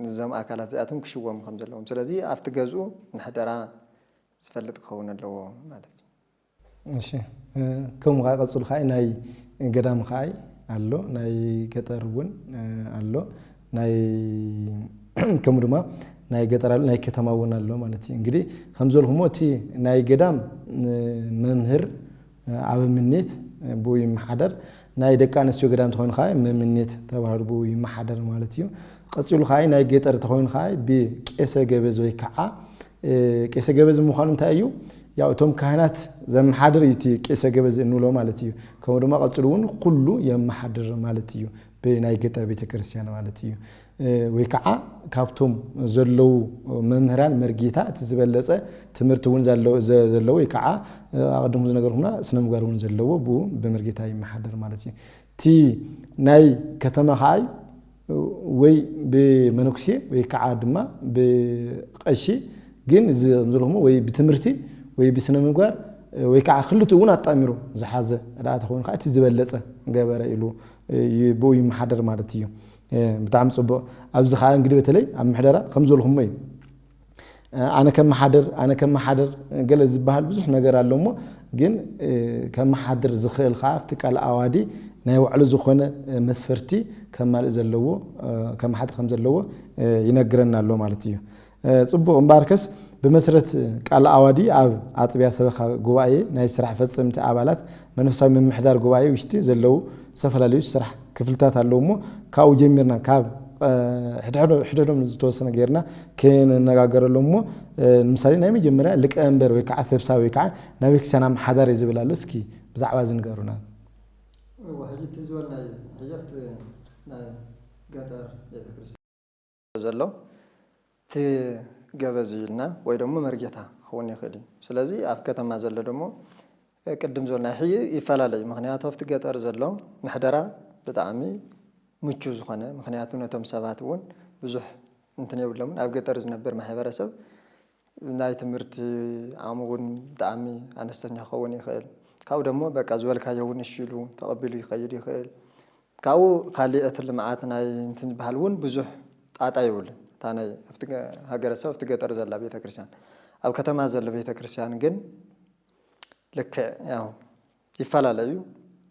እዞም ኣካላት እዚኣቶም ክሽወሙ ከም ዘለዎም ስለዚ ኣብቲ ገዝኡ ምሕደራ ዝፈልጥ ክኸውን ኣለዎ ማለት እዩ። እሺ ከምኡ ከዓ ቀፅሉ ከዓ ናይ ገዳም ከዓ ኣሎ ናይ ገጠር እውን ኣሎ ናይ ከምኡ ድማ ናይ ገጠር ኣሎ ናይ ከተማ እውን ኣሎ ማለት እዩ እንግዲህ ከምዝበልኩሞ እቲ ናይ ገዳም መምህር ኣበምኔት ብኡ ይመሓደር ናይ ደቂ ኣንስትዮ ገዳም ተኮይኑ ከዓ መምኔት ተባሂሉ ብኡ ይመሓደር ማለት እዩ ቀፂሉ ከዓ ናይ ገጠር ተኮይኑ ከዓ ብቄሰ ገበዝ ወይ ከዓ ቄሰ ገበዝ ምኳኑ እንታይ እዩ ያው እቶም ካህናት ዘመሓድር እዩ እቲ ቄሰ ገበዝ እንብሎ ማለት እዩ ከምኡ ድማ ቀፅሉ እውን ኩሉ የመሓድር ማለት እዩ ብናይ ገጠር ቤተክርስትያን ማለት እዩ ወይ ከዓ ካብቶም ዘለዉ መምህራን መርጌታ እቲ ዝበለፀ ትምህርቲ እውን ዘለዎ ወይ ከዓ ኣቐድሙ ዝነገርኩምና ስነ ምግባር እውን ዘለዎ ብኡ ብመርጌታ ይመሓደር ማለት እዩ እቲ ናይ ከተማ ከዓ ወይ ብመነኩሴ ወይ ከዓ ድማ ብቐሺ ግን እዚ ከምዝለኹሞ ወይ ብትምህርቲ ወይ ብስነ ምግባር ወይ ከዓ ክልቲ እውን ኣጣሚሩ ዝሓዘ ዳኣ ተኾይኑ ከዓ እቲ ዝበለፀ ገበረ ኢሉ ብኡ ይመሓደር ማለት እዩ። ብጣዕሚ ፅቡቕ። ኣብዚ ከዓ እንግዲህ በተለይ ኣብ ምሕደራ ከም ዝበልኹሞ እዩ። ኣነ ከመሓድር ኣነ ከመሓድር ገለ ዝበሃል ብዙሕ ነገር ኣሎ እሞ ግን ከመሓድር ዝኽእል ከዓ ኣብቲ ቃል ኣዋዲ ናይ ባዕሉ ዝኾነ መስፈርቲ ከማልእ ዘለዎ ከመሓድር ከም ዘለዎ ይነግረና ኣሎ ማለት እዩ። ፅቡቕ እምበኣርከስ ብመሰረት ቃል ኣዋዲ ኣብ ኣጥቢያ ሰበኻ ጉባኤ ናይ ስራሕ ፈፀምቲ ኣባላት መንፈሳዊ ምምሕዳር ጉባኤ ውሽጢ ዘለዉ ዝተፈላለዩ ስራሕ ክፍልታት ኣለዉ እሞ ካብኡ ጀሚርና ካብ ሕድሕዶም ዝተወሰነ ገይርና ክንነጋገረሎም እሞ ንምሳሌ ናይ መጀመርያ ሊቀ መንበር ወይ ከዓ ሰብሳቢ ወይ ከዓ ናይ ቤተክርስትያን ኣመሓዳሪ ዝብል ኣሎ እስኪ ብዛዕባ እዚ ንገሩና ሕጂ እቲ ዝበልናዮ ሕጂ ኣብቲ ናይ ገጠር ቤተክርስትያን ዘሎ እቲ ገበዝ ኢልና ወይ ደሞ መርጌታ ክኸውን ይኽእል እዩ። ስለዚ ኣብ ከተማ ዘሎ ደሞ ቅድም ዝበልና ሕይ ይፈላለ እዩ። ምክንያቱ ኣብቲ ገጠር ዘሎ ምሕደራ ብጣዕሚ ምቹ ዝኾነ ምክንያቱ ነቶም ሰባት እውን ብዙሕ እንትን የብሎምን። ኣብ ገጠር ዝነብር ማሕበረሰብ ናይ ትምህርቲ ዓቕሙ እውን ብጣዕሚ ኣነስተኛ ክኸውን ይኽእል። ካብኡ ደሞ በቃ ዝበልካዮ እውን እሺ ኢሉ ተቐቢሉ ይኸይድ ይኽእል። ካብኡ ካልእ እቲ ልምዓት ናይ እንትን ዝበሃል እውን ብዙሕ ጣጣ የብሉን። እታ ናይ ኣብቲ ገ-፣ ሃገረሰብ ኣብቲ ገጠር ዘላ ቤተክርስትያን፣ ኣብ ከተማ ዘሎ ቤተክርስትያን ግን ልክዕ ያው ይፈላለ እዩ።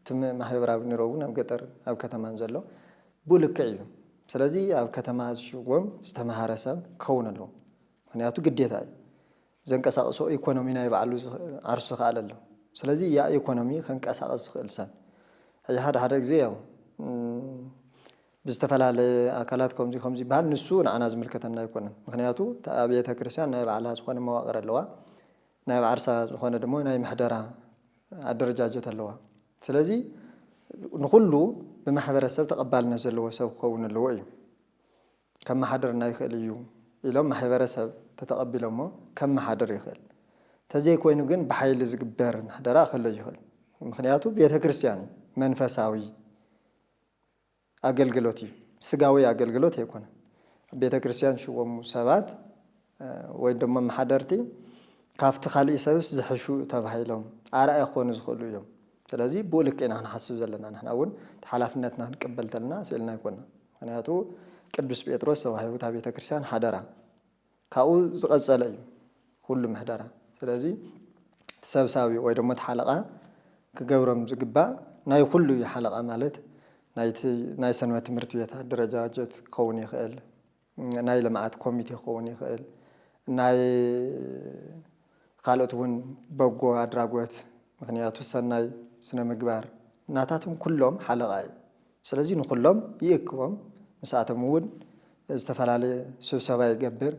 እቲ ም-፣ ማህበራዊ ኑሮ እውን ኣብ ገጠር ኣብ ከተማን ዘሎ ብኡ ልክዕ እዩ። ስለዚ ኣብ ከተማ ዝሽወም ዝተምሃረ ሰብ ክኸውን ኣለዎ። ምኽንያቱ ግዴታ እዩ። ዘንቀሳቕሶ ኢኮኖሚ ናይ ባዕሉ ዝኽ-፣ ዓርሱ ዝኸኣለ ኣሎ። ስለዚ ያ ኢኮኖሚ ከንቀሳቕስ ዝኽእል ሰብ። ሕጂ ሓደ ሓደ ግዜ ያው፣ እም፣ ብዝተፈላለየ ኣካላት ከምዚ ከምዚ ይበሃል፣ ንሱ ንዓና ዝምልከተና ኣይኮነን። ምኽንያቱ እታ ቤተ ክርስቲያን ናይ ባዕላ ዝኾነ መዋቕር ኣለዋ። ናይ ባዕርሳ ዝኾነ ድማ ናይ ምሕደራ ኣደረጃጀት ኣለዋ። ስለዚ ንኹሉ ብማሕበረሰብ ተቐባልነት ዘለዎ ሰብ ክኸውን ኣለዎ እዩ። ከመሓድረና ይኽእል እዩ ኢሎም ማሕበረሰብ ተተቐቢሎሞ ከመሓድር ይኽእል። ተዘይኮይኑ ግን ብሓይሊ ዝግበር ምሕደራ ክህሎ ይኽእል። ምኽንያቱ ቤተ ክርስቲያን እዩ፣ መንፈሳዊ ኣገልግሎት እዩ፣ ስጋዊ ኣገልግሎት ኣይኮነን። ቤተ ክርስቲያን ዝሽወሙ ሰባት፣ እ፣ ወይ ድማ መሓደርቲ ካብቲ ካሊእ ሰብስ ዝሕሹ ተባሂሎም ኣርኣያ ክኾኑ ዝኽእሉ እዮም። ስለዚ ብኡ ልክዕ ኢና ክንሓስብ ዘለና። ንሕና እውን እቲ ሓላፍነትና ክንቅበል ተለና ስእልና ኣይኮና። ምኽንያቱ ቅዱስ ጴጥሮስ ተዋሂቡ እታ ቤተ ክርስቲያን ሓደራ ካብኡ ዝቐጸለ እዩ ኩሉ ምሕደራ። ስለዚ እቲ ሰብሳቢ ወይ ደሞ እቲ ሓለቓ ክገብሮም ዝግባእ ናይ ኩሉ እዩ። ሓለቓ ማለት ናይቲ ናይ ሰንበት ትምህርቲ ቤት ኣደረጃጀት ክኸውን ይኽእል፣ ናይ ልምዓት ኮሚቴ ክኸውን ይኽእል፣ ናይ ካልኦት እውን በጎ ኣድራጎት፣ ምኽንያቱ ሰናይ ስነ ምግባር ናታቶም ኩሎም ሓለቓ እዩ። ስለዚ ንኹሎም ይእክቦም፣ ምስኣቶም እውን ዝተፈላለየ ስብሰባ ይገብር፣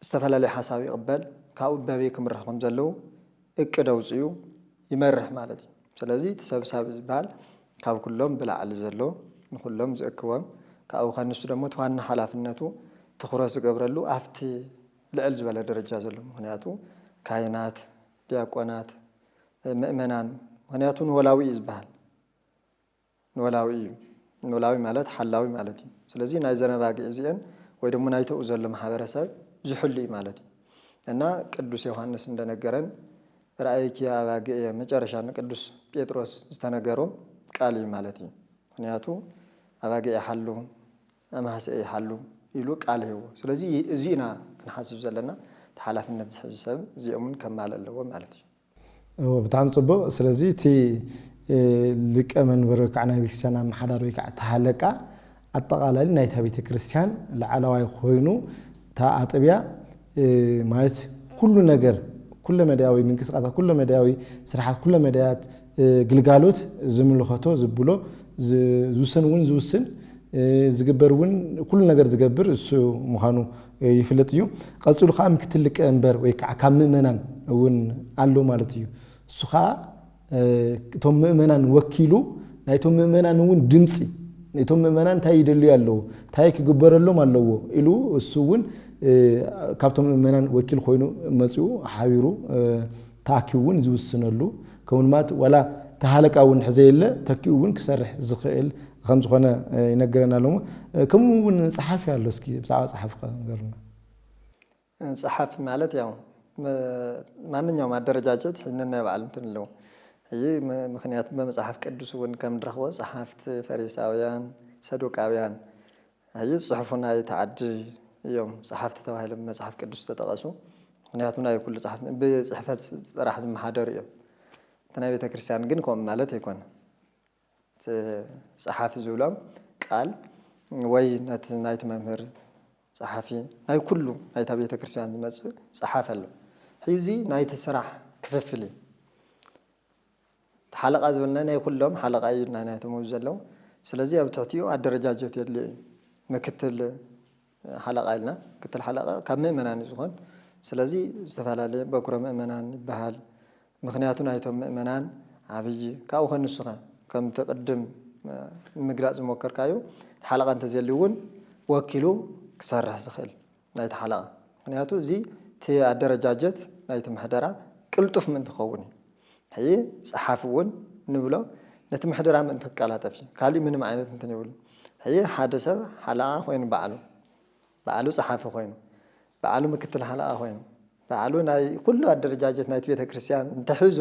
ዝተፈላለየ ሓሳብ ይቕበል፣ ካብኡ በበይ ክምርሑ ከም ዘለዉ እቅድ ኣውፅኡ ይመርሕ ማለት እዩ። ስለዚ እቲ ሰብሳቢ ዝበሃል ካብ ኩሎም ብላዕሊ ዘሎ ንኹሎም ዝእክቦም፣ ካብኡ ከንሱ ደግሞ እቲ ዋና ሓላፍነቱ ትኹረት ዝገብረሉ ኣብቲ ልዕል ዝበለ ደረጃ ዘሎ፣ ምኽንያቱ ካህናት፣ ዲያቆናት፣ ምእመናን፣ ምኽንያቱ ንወላዊ እዩ ዝበሃል። ንወላዊ እዩ። ንወላዊ ማለት ሓላዊ ማለት እዩ። ስለዚ ናይዘን ኣባጊዕ እዚአን ወይ ደሞ ናይተኡ ዘሎ ማሕበረሰብ ዝሕሉ እዩ ማለት እዩ። እና ቅዱስ ዮሃንስ እንደነገረን ራእይኪ ኣባጊዕ እየ፣ መጨረሻ ንቅዱስ ጴጥሮስ ዝተነገሮ ቃል እዩ ማለት እዩ። ምኽንያቱ ኣባጊዕ ይሓሉ፣ ኣማህስኤ ይሓሉ ኢሉ ቃል ሂቡ። ስለዚ እዚ ኢና ክንሓስብ ዘለና። እቲ ሓላፍነት ዝሕዙ ሰብ እዚኦም እውን ከማልእ ኣለዎ ማለት እዩ። እዎ፣ ብጣዕሚ ጽቡቕ። ስለዚ እቲ፣ እ፣ ሊቀ መንበር ወይ ከዓ ናይ ቤተክርስትያን ኣመሓዳሪ ወይ ከዓ እቲ ሃለቃ ኣጠቓላሊ ናይታ ቤተክርስትያን ላዕለዋይ ኮይኑ እታ ኣጥብያ፣ እ፣ ማለት ኩሉ ነገር፣ ኩለ መዳያዊ ምንቅስቃሳት፣ ኩለ መዳያዊ ስራሓት፣ ኩለ መዳያት፣ እ፣ ግልጋሎት ዝምልኸቶ ዝብሎ ዝ-፣ ዝውሰን እውን ዝውስን፣ እ፣ ዝግበር እውን ኩሉ ነገር ዝገብር እሱ ምዃኑ፣ እ፣ ይፍለጥ እዩ። ቀጺሉ ከዓ ምክትል ሊቀ መንበር ወይ ከዓ ካብ ምእመናን እውን ኣሎ ማለት እዩ። እሱ ከዓ፣ እ፣ እቶም ምእመናን ወኪሉ ናይቶም ምእመናን እውን ድምፂ፣ ናይቶም ምእመናን እንታይ ይደልዩ ኣለዉ፣ እንታይ ክግበረሎም ኣለዎ ኢሉ እሱ እውን፣ እ፣ ካብቶም ምእመናን ወኪል ኮይኑ መፂኡ ሓቢሩ፣ እ፣ ተኣኪቡ እውን ዝውስነሉ፣ ከምኡ ድማ ዋላ እቲ ሃለቃ እውን እንድሕር ዘየለ ተኪኡ እውን ክሰርሕ ዝኽእል ከም ዝኾነ፣ እ፣ ይነገረና ኣሎ። እ፣ ከምኡ እውን ጸሓፊ ኣሎ። እስኪ ብዛዕባ ጸሓፊ ከ ንገሩና። ጸሓፊ ማለት ያው መ-፣ ማንኛውም ኣደረጃጀት ነናይ ባዕሉ እንትን ኣለዎ። ሕጂ ም-፣ ምኽንያቱ ብመጽሓፍ ቅዱስ እውን ከም ንረኽቦ ጸሓፍቲ ፈሪሳውያን፣ ሰዱቃውያን፣ ሕጂ ዝጽሕፉ ናይቲ ዓዲ እዮም ጸሓፍቲ ተባሂሎም ብመጽሓፍ ቅዱስ ዝተጠቐሱ። ምኽንያቱ ናይ ኩሉ ጸሓፍቲ ብጽሕፈት ጥራሕ ዝመሓደሩ እዮም። እቲ ናይ ቤተ ክርስቲያን ግን ከምኡ ማለት ኣይኮነን። እቲ ጸሓፊ ዝብሎም ቃል ወይ ነቲ ናይቲ መምህር ጸሓፊ ናይ ኩሉ ናይታ ቤተ ክርስቲያን ዝመጽእ ጸሓፊ ኣሎ። ሕዚ ናይቲ ስራሕ ክፍፍል እዩ። እቲ ሓለቓ ዝበልና ናይ ኩሎም ሓለቓ እዩ ኢልና ናይቶም ኣብዚ ዘለዉ። ስለዚ ኣብ ትሕቲኡ ኣደረጃጀት የድልዮ እዩ። ምክትል ሓለቓ ኢልና፣ ምክትል ሓለቓ ካብ ምእመናን እዩ ዝኾን። ስለዚ ዝተፈላለየ በኩረ ምእመናን ይበሃል። ምኽንያቱ ናይቶም ምእመናን ዓብዪ፣ ካብኡ ከንሱኸ ከምቲ ቅድም፣ እ፣ ንምግላጽ ዝሞከርካዮ፣ ሓለቓ እንተዘልዩ እውን ወኪሉ ክሰርሕ ዝኽእል ናይቲ ሓለቓ። ምኽንያቱ እዚ እቲ ኣደረጃጀት ናይቲ ምሕደራ ቅልጡፍ ምእንቲ ክኸውን እዩ። ሕጂ ጸሓፊ እውን ንብሎ ነቲ ምሕደራ ምእንቲ ክቀላጠፍ እዩ። ካሊእ ምንም ዓይነት እንትን የብሉ። ሕጂ ሓደ ሰብ ሓለቓ ኮይኑ ባዕሉ፣ ባዕሉ ጸሓፊ ኮይኑ፣ ባዕሉ ምክትል ሓለቓ ኮይኑ፣ ባዕሉ ናይ ኩሉ ኣደረጃጀት ናይቲ ቤተ ክርስቲያን እንተሒዙ፣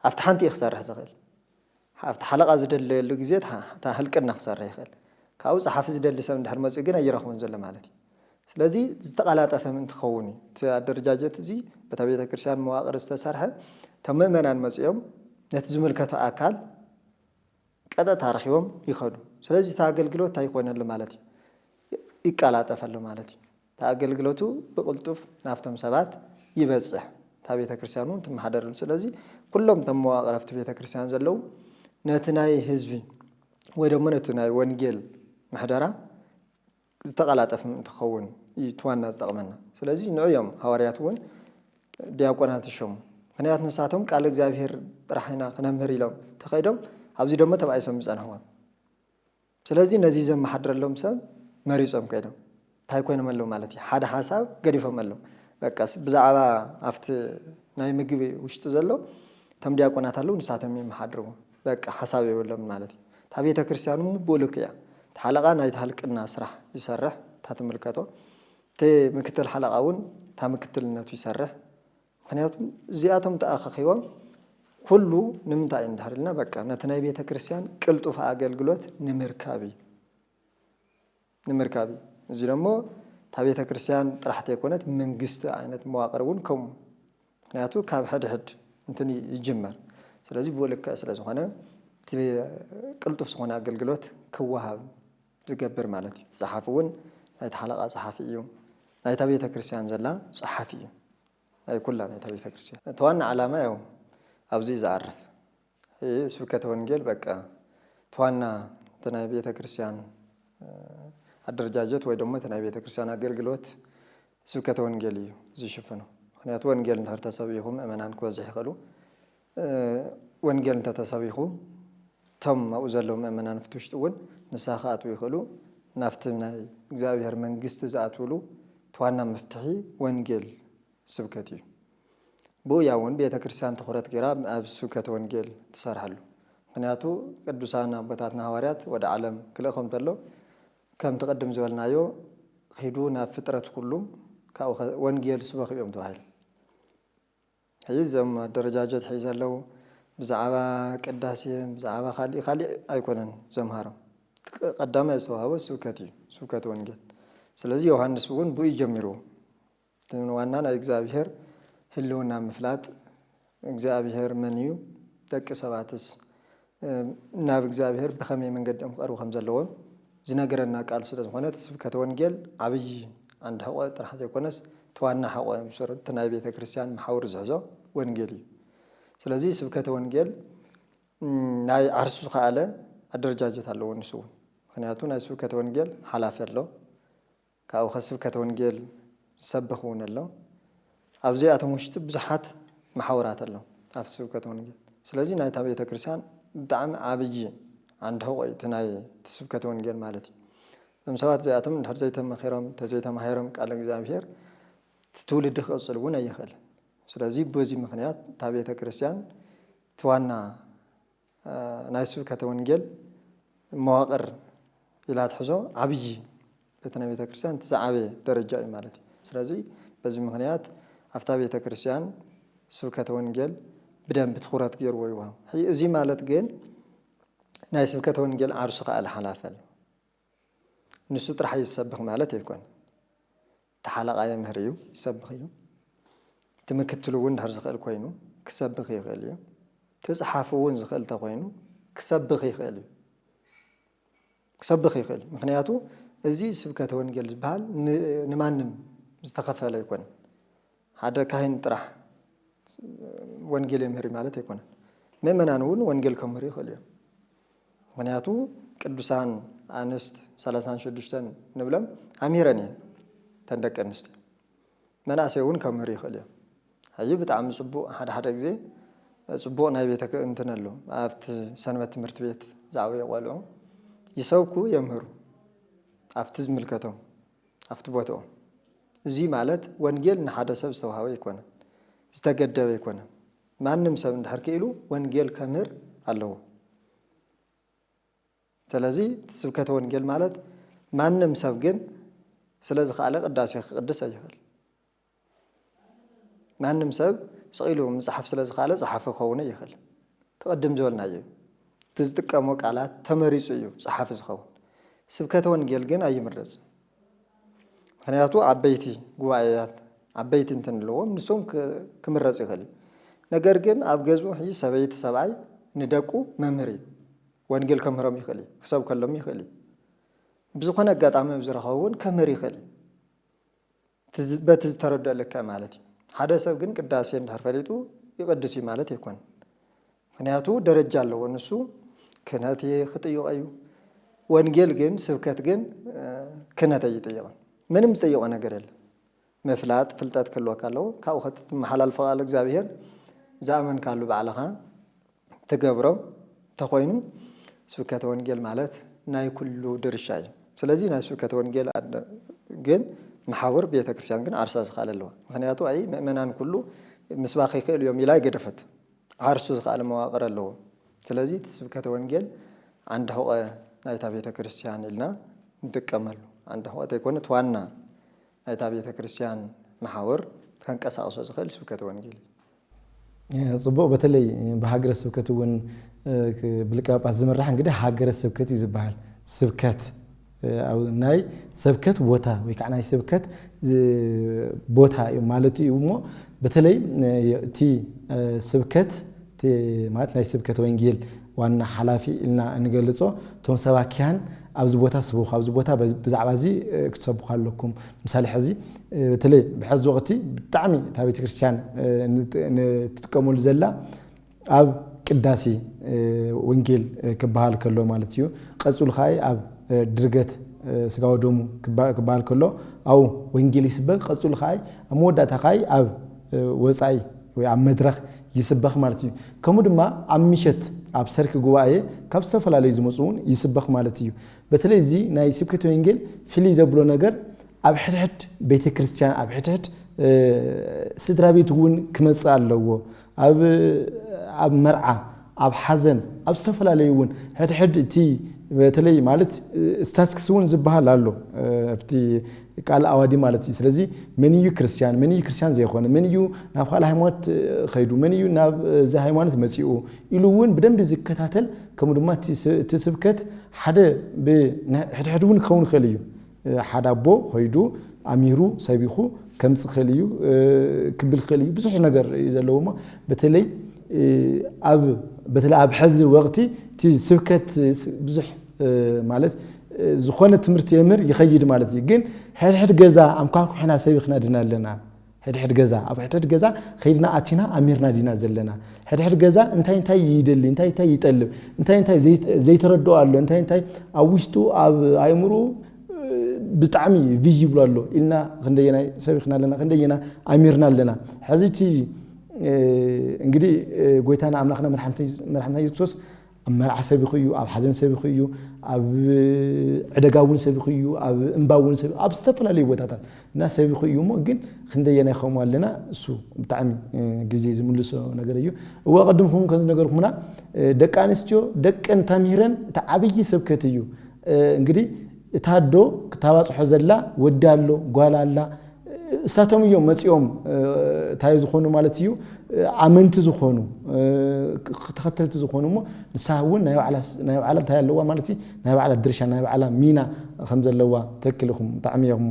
ኣብቲ ሓንቲ እዩ ክሰርሕ ዝኽእል። ኣብቲ ሓለቓ ዝደለየሉ ግዜ እታ ህልቅና ክሰርሕ ይኽእል። ካብኡ ጸሓፊ ዝደሊ ሰብ እንድሕር መጺኡ ግን ኣይረኽቦን ዘሎ ማለት እዩ። ስለዚ ዝተቐላጠፈ ምእንቲ ክኸውን እዩ። እቲ ኣደረጃጀት እዚ በታ ቤተ ክርስቲያን መዋቕር ዝተሰርሐ፣ እቶም ምእመናን መጺኦም ነቲ ዝምልከቶ ኣካል ቀጥታ ረኺቦም ይኸዱ። ስለዚ እቲ ኣገልግሎት እንታይ ይኮነሉ ማለት እዩ? ይቀላጠፈሉ ማለት እዩ። እቲ ኣገልግሎቱ ብቕልጡፍ ናብቶም ሰባት ይበጽሕ። እታ ቤተ ክርስቲያን እውን ትመሓደረሉ። ስለዚ ኩሎም እቶም መዋቕር ኣብቲ ቤተ ክርስቲያን ዘለዉ ነቲ ናይ ህዝቢ ወይ ደሞ ነቲ ናይ ወንጌል ምሕደራ ዝተቐላጠፈ ምእንቲ ክኸውን እዩ እቲ ዋና ዝጠቕመና። ስለዚ ንዑ እዮም ሃዋርያት እውን ዲያቆናት ዝሸሙ። ምኽንያቱ ንሳቶም ቃል እግዚኣብሔር ጥራሕ ኢና ክነምህር ኢሎም ተኸይዶም፣ ኣብዚ ደሞ ተባኢሶም ዝጸንሕዎም። ስለዚ ነዚ ዘመሓድረሎም ሰብ መሪጾም ከይዶም። እንታይ ኮይኖም ኣለዉ ማለት እዩ? ሓደ ሓሳብ ገዲፎም ኣለዉ። በቃ ስ-፣ ብዛዕባ ኣብቲ ናይ ምግቢ ውሽጢ ዘሎ እቶም ዲያቆናት ኣለዉ፣ ንሳቶም ይመሓድርዎ። በቃ ሓሳብ የብሎም ማለት እዩ። እታ ቤተ ክርስቲያን እውን ብኡ ልክዕ እያ። እቲ ሓለቓ ናይቲ ህልቅና ስራሕ ይሰርሕ፣ እታ ትምልከቶ። እቲ ምክትል ሓለቓ እውን እታ ምክትልነቱ ይሰርሕ። ምኽንያቱ እዚኣቶም ተኣኻኺቦም ኩሉ ንምንታይ እዩ እንድሕር ኢልና፣ በቃ ነቲ ናይ ቤተ ክርስቲያን ቅልጡፍ ኣገልግሎት ንምርካብ እዩ። ንምርካብ እዩ። እዚ ደሞ እታ ቤተ ክርስቲያን ጥራሕ ተይኮነት መንግስቲ ዓይነት መዋቕር እውን ከምኡ። ምኽንያቱ ካብ ሕድሕድ እንትን ይጅመር። ስለዚ ብኡ ልክዕ ስለ ዝኾነ እቲ ቅልጡፍ ዝኾነ ኣገልግሎት ክወሃብ ዝገብር ማለት እዩ። እቲ ጸሓፊ እውን ናይቲ ሓለቓ ጸሓፊ እዩ። ናይታ ቤተ ክርስቲያን ዘላ ጸሓፊ እዩ። ናይ ኩላ ናይታ ቤተ ክርስቲያን። እቲ ዋና ዓላማ ያው ኣብዚ እዩ ዝዓርፍ። ይህ ስብከተ ወንጌል በቃ እቲ ዋና እቲ ናይ ቤተ ክርስቲያን፣ እ፣ ኣደረጃጀት ወይ ደሞ እቲ ናይ ቤተ ክርስቲያን ኣገልግሎት ስብከተ ወንጌል እዩ ዝሽፍኖ። ምኽንያቱ ወንጌል እንድሕር ተሰቢኹ ምእመናን ክበዝሕ ይኽእሉ። እ፣ ወንጌል እንተተሰቢኹ እቶም ኣብኡ ዘለዉ ምእመናን ኣብቲ ውሽጢ እውን ንስሓ ክኣትዉ ይኽእሉ። ናብቲ ናይ እግዚኣብሔር መንግስቲ ዝኣትውሉ እቲ ዋና መፍትሒ ወንጌል ስብከት እዩ። ብኡ እያ እውን ቤተ ክርስቲያን ትኹረት ገይራ ኣብ ስብከተ ወንጌል ትሰርሐሉ። ምኽንያቱ ቅዱሳን ኣቦታትና ሃዋርያት ወደ ዓለም ክልእኾም እንተሎ ከምቲ ቅድም ዝበልናዮ ኺዱ ናብ ፍጥረት ኩሉ ካብኡ ኸ-፣ ወንጌል ስበኹ እዮም ተባሂሉ። ሕዚ እዞም ኣደረጃጀት ሒዘ ኣለዉ ብዛዕባ ቅዳሴ፣ ብዛዕባ ካሊእ ካሊእ ኣይኮነን ዘምሃሮም። ቅ-፣ ቀዳማይ ዝተዋህቦ ስብከት እዩ፣ ስብከት ወንጌል። ስለዚ ዮሃንስ እውን ብኡ እዩ ጀሚርዎ። እቲ ዋና ናይ እግዚኣብሔር ህልውና ምፍላጥ፣ እግዚኣብሔር መን እዩ፣ ደቂ ሰባትስ፣ እ፣ ናብ እግዚኣብሔር ብኸመይ መንገዲኦም ክቐርቡ ከም ዘለዎም ዝነገረና ቃል ስለ ዝኾነ፣ እቲ ስብከተ ወንጌል ዓብዪ ዓንዲ ሕቖ ጥራሕ ዘይኮነስ፣ እቲ ዋና ሕቖ እዩ። ብሰሩ እቲ ናይ ቤተ ክርስቲያን መሓውር ዝሕዞ ወንጌል እዩ። ስለዚ ስብከተ ወንጌል፣ እም፣ ናይ ዓርሱ ዝኸኣለ ኣደረጃጀት ኣለዎ ንሱ እውን። ምኽንያቱ ናይ ስብከተ ወንጌል ሓላፊ ኣሎ። ካብኡ ከ ስብከተ ወንጌል ዝሰብኽ እውን ኣሎ። ኣብዚኣቶም ውሽጢ ብዙሓት መሓውራት ኣሎ ኣብቲ ስብከተ ወንጌል። ስለዚ ናይታ ቤተ ክርስቲያን ብጣዕሚ ዓብዪ ዓንዲ ሕቖ እዩ እቲ ናይ እቲ ስብከተ ወንጌል ማለት እዩ። እዞም ሰባት እዚኣቶም እንድሕር ዘይተመኺሮም፣ እንተዘይተማሂሮም ቃል እግዚኣብሔር፣ እቲ ትውልዲ ክቕጽል እውን ኣይኽእል። ስለዚ በዚ ምኽንያት እታ ቤተ ክርስቲያን እቲ ዋና እ፣ ናይ ስብከተ ወንጌል መዋቕር ኢላ ትሕዞ ዓብዪ፣ በቲ ናይ ቤተ ክርስቲያን እቲ ዝዓበየ ደረጃ እዩ ማለት እዩ። ስለዚ በዚ ምኽንያት ኣብታ ቤተ ክርስቲያን ስብከተ ወንጌል ብደንብ ትኹረት ገይርዎ ይወሃብ። ሕጂ እዚ ማለት ግን ናይ ስብከተ ወንጌል ዓርሱ ከኣ ሓላፊ ኣሎ። ንሱ ጥራሕ እዩ ዝሰብኽ ማለት ኣይኮነን። እቲ ሓለቓ የምህር እዩ፣ ይሰብኽ እዩ። እቲ ምክትሉ እውን እንድሕር ዝኽእል ኮይኑ ክሰብኽ ይኽእል እዩ። እቲ ጸሓፊ እውን ዝኽእል እንተኾይኑ ክሰብኽ ይኽእል እዩ። ክሰብኽ ይኽእል እዩ። ምኽንያቱ እዚ ስብከተ ወንጌል ዝበሃል ን-፣ ንማንም ዝተኸፈለ ኣይኮነን። ሓደ ካህን ጥራሕ ወንጌል የምህር እዩ ማለት ኣይኮነን። ምእመናን እውን ወንጌል ከምህሩ ይኽእሉ እዮም። ምኽንያቱ ቅዱሳን ኣንስት ሰላሳን ሽዱሽተን ንብለን ኣምሂረን እየን፣ እተን ደቂ ኣንስትዮ። መናእሰይ እውን ከምህሩ ይኽእሉ እዮም። ሕጂ ብጣዕሚ ጽቡቕ፣ ሓደ ሓደ ግዜ ጽቡቕ ናይ ቤተ ክ-፣ እንትን ኣሎ፣ ኣብቲ ሰንበት ትምህርቲ ቤት ዝዓበዩ ቆልዑ ይሰብኩ፣ የምህሩ፣ ኣብቲ ዝምልከቶም፣ ኣብቲ ቦትኦም። እዚ ማለት ወንጌል ንሓደ ሰብ ዝተዋህበ ኣይኮነን፣ ዝተገደበ ኣይኮነን። ማንም ሰብ እንድሕር ክኢሉ ወንጌል ከምህር ኣለዎ። ስለዚ እቲ ስብከተ ወንጌል ማለት ማንም ሰብ ግን ስለ ዝኸኣለ ቅዳሴ ክቅድስ ኣይኽእል። ማንም ሰብ ስቕ ኢሉ ምጽሓፍ ስለ ዝኸኣለ ጸሓፊ ክኸውን ይኽእል። ትቐድም ዝበልናዮ እዩ። እቲ ዝጥቀሞ ቃላት ተመሪፁ እዩ ፀሓፊ ዝኸውን። ስብከተ ወንጌል ግን ኣይምረፅን። ምክንያቱ ዓበይቲ ጉባኤያት ዓበይቲ እንትንለዎም ንሶም ክምረፅ ይኽእል እዩ። ነገር ግን ኣብ ገዝኡ ሕጂ ሰበይቲ ሰብኣይ ንደቁ መምህር እዩ። ወንጌል ከምህሮም ይኽእል እዩ፣ ክሰብከሎም ይኽእል እዩ። ብዝኾነ ኣጋጣሚ ኣብ ዝረኸቡ እውን ከምህር ይኽእል እዩ። በቲ ዝተረድኦ ልክዕ ማለት እዩ። ሓደ ሰብ ግን ቅዳሴ እንድሕር ፈሊጡ ይቕድስ እዩ ማለት ኣይኮነን። ምክንያቱ ደረጃ ኣለዎ። ንሱ ክህነት ክጥይቆ እዩ። ወንጌል ግን ስብከት ግን ክህነት ኣይጥይቕን። ምንም ዝጠይቆ ነገር የለን። ምፍላጥ ፍልጠት ክህልወካ ኣለዎ። ካብኡ ከተመሓላልፎ ቃል እግዚኣብሔር ዝኣመንካሉ ባዕልኻ ትገብሮ እንተኾይኑ ስብከተ ወንጌል ማለት ናይ ኩሉ ድርሻ እዩ። ስለዚ ናይ ስብከተ ወንጌል ግን መሓውር ቤተ ክርስቲያን ግን ዓርሳ ዝኸኣለ ኣለዋ። ምክንያቱ ኣይ ምእመናን ኩሉ ምስባኽ ይኽእል እዮም ኢላ ኣይገደፈት። ዓርሱ ዝኸኣለ መዋቕር ኣለዎ። ስለዚ እቲ ስብከተ ወንጌል ዓንዲ ሕቖ ናይታ ቤተ ክርስቲያን ኢልና ንጥቀመሉ። ዓንዲ ሕቖ ተይኮነት ዋና ናይታ ቤተ ክርስቲያን መሓውር ከንቀሳቕሶ ዝኽእል ስብከተ ወንጌል እዩ። ጽቡቕ። በተለይ ብሃገረ ስብከት እውን ብሊቀ ጳጳስ ዝምራሕ እንግዲህ ሃገረ ስብከት እዩ ዝበሃል። ስብከት ናይ ሰብከት ቦታ ወይ ከዓ ናይ ስብከት ቦታ እዩ ማለት እዩ። እሞ በተለይ እቲ ስብከት ማለት ናይ ስብከት ወንጌል ዋና ሓላፊ ኢልና እንገልጾ እቶም ሰባኪያን ኣብዚ ቦታ ስበኹ፣ ኣብዚ ቦታ ብዛዕባ እዚ ክትሰብኹ ኣለኩም። ምሳሌ ሕዚ በተለይ ብሐዚ ወቕቲ ብጣዕሚ እታ ቤተክርስትያን ንትጥቀመሉ ዘላ ኣብ ቅዳሴ ወንጌል ክበሃል ከሎ ማለት እዩ። ቀፅሉ ከዓ ኣብ ድርገት ስጋ ወደሙ ክበሃል ከሎ ኣብኡ ወንጌል ይስበክ። ቀፅሉ ከዓ ኣብ መወዳእታ ከዓ ኣብ ወፃኢ ወይ ኣብ መድረኽ ይስበኽ ማለት እዩ። ከምኡ ድማ ኣብ ምሸት ኣብ ሰርኪ ጉባኤ ካብ ዝተፈላለዩ ዝመፁ እውን ይስበኽ ማለት እዩ። በተለይ እዚ ናይ ስብከተ ወንጌል ፍልይ ዘብሎ ነገር ኣብ ሕድሕድ ቤተክርስትያን ኣብ ሕድሕድ ስድራ ቤት እውን ክመፅእ ኣለዎ። ኣብ መርዓ ኣብ ሓዘን ኣብ ዝተፈላለዩ እውን ሕድሕድ እቲ በተለይ ማለት ስታትክስ እውን ዝበሃል ኣሎ ኣብቲ ቃል ኣዋዲ ማለት እዩ። ስለዚ መን እዩ ክርስትያን መን እዩ ክርስትያን ዘይኮነ መን እዩ ናብ ካልእ ሃይማኖት ከይዱ መን እዩ ናብ እዚ ሃይማኖት መፂኡ ኢሉ እውን ብደንቢ ዝከታተል ከምኡ ድማ እቲ ስብከት ሓደ ሕድሕድ እውን ክኸውን ይኽእል እዩ። ሓደ ኣቦ ከይዱ ኣሚሩ ሰቢኹ ከምፅእ ይኽእል እዩ ክብል ይኽእል እዩ። ብዙሕ ነገር እዩ ዘለዎ እሞ በተለይ ኣብ በተለይ ኣብ ሐዚ ወቕቲ እቲ ስብከት ብዙሕ ማለት ዝኾነ ትምህርቲ የምህር ይኸይድ ማለት እዩ። ግን ሕድሕድ ገዛ ኣንኳኩሕና ሰቢኽና ድና ኣለና። ሕድሕድ ገዛ ኣብ ሕድሕድ ገዛ ከይድና ኣቲና ኣሚርና ዲና ዘለና። ሕድሕድ ገዛ እንታይ እንታይ ይደሊ እንታይ እንታይ ይጠልብ እንታይ እንታይ ዘይተረድኦ ኣሎ እንታይ እንታይ ኣብ ውሽጡ ኣብ ኣእምሮ ብጣዕሚ ቪ ይብሎ ኣሎ ኢልና ክንደየናይ ሰቢኽና ኣለና ክንደየና ኣሚርና ኣለና። ሕዚ እቲ እንግዲህ ጎይታና ኣምላኽና መድሓንታ የሱስ ክርስቶስ ኣብ መርዓ ሰቢኹ እዩ፣ ኣብ ሓዘን ሰቢኹ እዩ፣ ኣብ ዕደጋ እውን ሰቢኹ እዩ፣ ኣብ እምባ እውን ሰቢኹ ኣብ ዝተፈላለዩ ቦታታት እና ሰቢኹ እዩ እሞ ግን ክንደየናይ ከምኡ ኣለና እሱ ብጣዕሚ ግዜ ዝምልሶ ነገር እዩ። እዋ ቅድም ኹም ከም ዝነገርኩምና ደቂ ኣንስትዮ ደቀን ተምሂረን እቲ ዓብዪ ስብከት እዩ። እንግዲህ እታ ኣዶ ክታባፅሖ ዘላ ወዲ ኣሎ ጓል ኣላ እሳቶም እዮም መፂኦም እንታይ ዝኾኑ ማለት እዩ ኣመንቲ ዝኾኑ ተኸተልቲ ዝኾኑ እሞ ንሳ እውን ናይ ባዕላ እንታይ ኣለዋ ማለት እዩ ናይ ባዕላ ድርሻ ናይ ባዕላ ሚና ከም ዘለዋ ትክክል ኢኹም ብጣዕሚ እዮም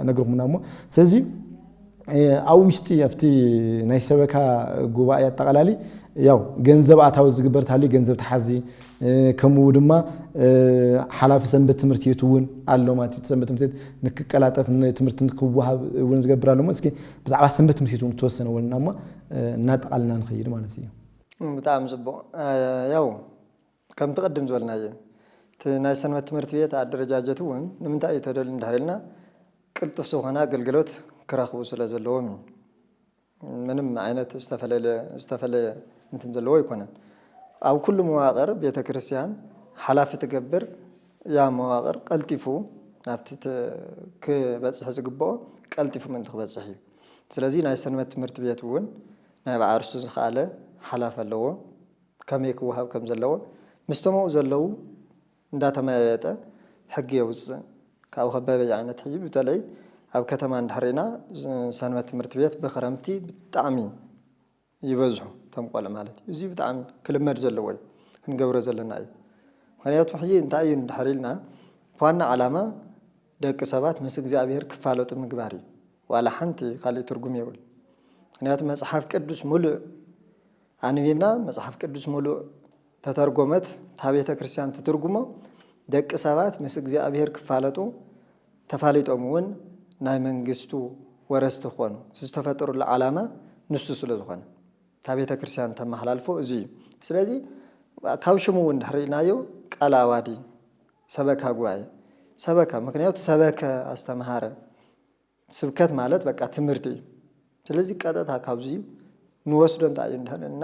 ነግርኩምና እሞ ስለዚ ኣብ ውሽጢ ኣብቲ ናይ ሰበካ ጉባኤ ኣጠቓላሊ ያው ገንዘብ ኣታዊ ዝግበር ተሃልዩ ገንዘብ ተሓዚ ከምኡ ድማ ሓላፊ ሰንበት ትምህርቲ ቤት እውን ኣሎ ማለት እዩ። ሰንበት ትምህርቲ ቤት ንክቀላጠፍ ትምህርቲ ንክወሃብ እውን ዝገብር ኣሎ። እስኪ ብዛዕባ ሰንበት ትምህርቲ ቤት እውን ተወሰነ ወልና እሞ እናጠቓልና ንኸይድ ማለት እዩ። ብጣዕሚ ፅቡቕ። ያው ከምቲ ቅድም ዝበልናዮ እቲ ናይ ሰንበት ትምህርቲ ቤት ኣደረጃጀት እውን ንምንታይ እዩ ተደልዩ እንድሕር ኢልና ቅልጡፍ ዝኾነ ኣገልግሎት ክረኽቡ ስለ ዘለዎም እዩ። ምንም ዓይነት ዝተፈለየ እንትን ዘለዎ ኣይኮነን። ኣብ ኩሉ መዋቕር ቤተ ክርስቲያን ሓላፊ ትገብር ያ መዋቕር ቀልጢፉ ናብቲ ክበፅሕ ዝግብኦ ቀልጢፉ ምእንቲ ክበፅሕ እዩ። ስለዚ ናይ ሰንበት ትምህርቲ ቤት እውን ናይ ብዓርሱ ዝኸኣለ ሓላፊ ኣለዎ። ከመይ ክወሃብ ከም ዘለዎ ምስቶም ኣብኡ ዘለዉ እንዳተመያየጠ ሕጊ የውፅእ። ካብኡ ከበበይ ዓይነት ሕጂ በተለይ ኣብ ከተማ እንድሕር ሪእና ሰንበት ትምህርቲ ቤት ብክረምቲ ብጣዕሚ ይበዝሑ። ከም ቆልዑ ማለት እዩ። እዚ ብጣዕሚ ክልመድ ዘለዎ እዩ፣ ክንገብሮ ዘለና እዩ። ምክንያቱ ሕጂ እንታይ እዩ እንድሕር ኢልና፣ ዋና ዓላማ ደቂ ሰባት ምስ እግዚኣብሔር ክፋለጡ ምግባር እዩ። ዋላ ሓንቲ ካልእ ትርጉም የብሉ። ምክንያቱ መጽሓፍ ቅዱስ ሙሉእ ኣንቢብና፣ መጽሓፍ ቅዱስ ሙሉእ ተተርጎመት፣ እታ ቤተ ክርስቲያን ትትርጉሞ፣ ደቂ ሰባት ምስ እግዚኣብሔር ክፋለጡ፣ ተፋሊጦም እውን ናይ መንግስቱ ወረስቲ ክኾኑ፣ እቲ ዝተፈጠሩሉ ዓላማ ንሱ ስለ ዝኾነ፣ እታ ቤተ ክርስቲያን ተመሓላልፎ እዚ እዩ። ስለዚ ካብ ሽሙ እውን ድሕሪ ኢልናዮ፣ ቃል ኣዋዲ፣ ሰበካ ጉባኤ፣ ሰበካ፣ ምክንያቱ ሰበከ፣ ኣስተምሃረ፣ ስብከት ማለት በቃ ትምህርቲ እዩ። ስለዚ ቀጥታ ካብዚ ንወስዶ እንታይ እዩ እንድሕር እና፣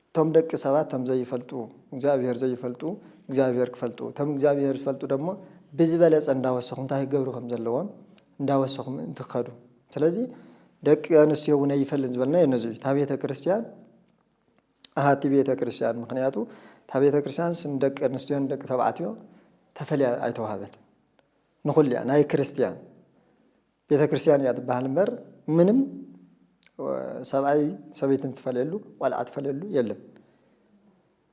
እቶም ደቂ ሰባት እቶም ዘይፈልጡ፣ እግዚኣብሔር ዘይፈልጡ፣ እግዚኣብሔር ክፈልጡ፣ እቶም እግዚኣብሔር ዝፈልጡ ደሞ ብዝበለጸ እንዳወሰኹም እንታይ ክገብሩ ከም ዘለዎም እንዳወሰኹም እንትኸዱ። ስለዚ ደቂ ኣንስትዮ እውን ኣይፈልጥ ዝበልና እዩ ነዚ እዩ። እታ ቤተ ክርስቲያን ኣሃቲ ቤተ ክርስቲያን፣ ምክንያቱ እታ ቤተ ክርስቲያን ስን ደቂ ኣንስትዮን ደቂ ተባዕትዮ ተፈልያ ኣይተዋህበት። ንኹልያ ናይ ክርስቲያን ቤተ ክርስቲያን እያ ትበሃል እምበር፣ ምንም ሰብኣይ ሰበይትን ትፈልየሉ፣ ቆልዓ ትፈልየሉ የለን።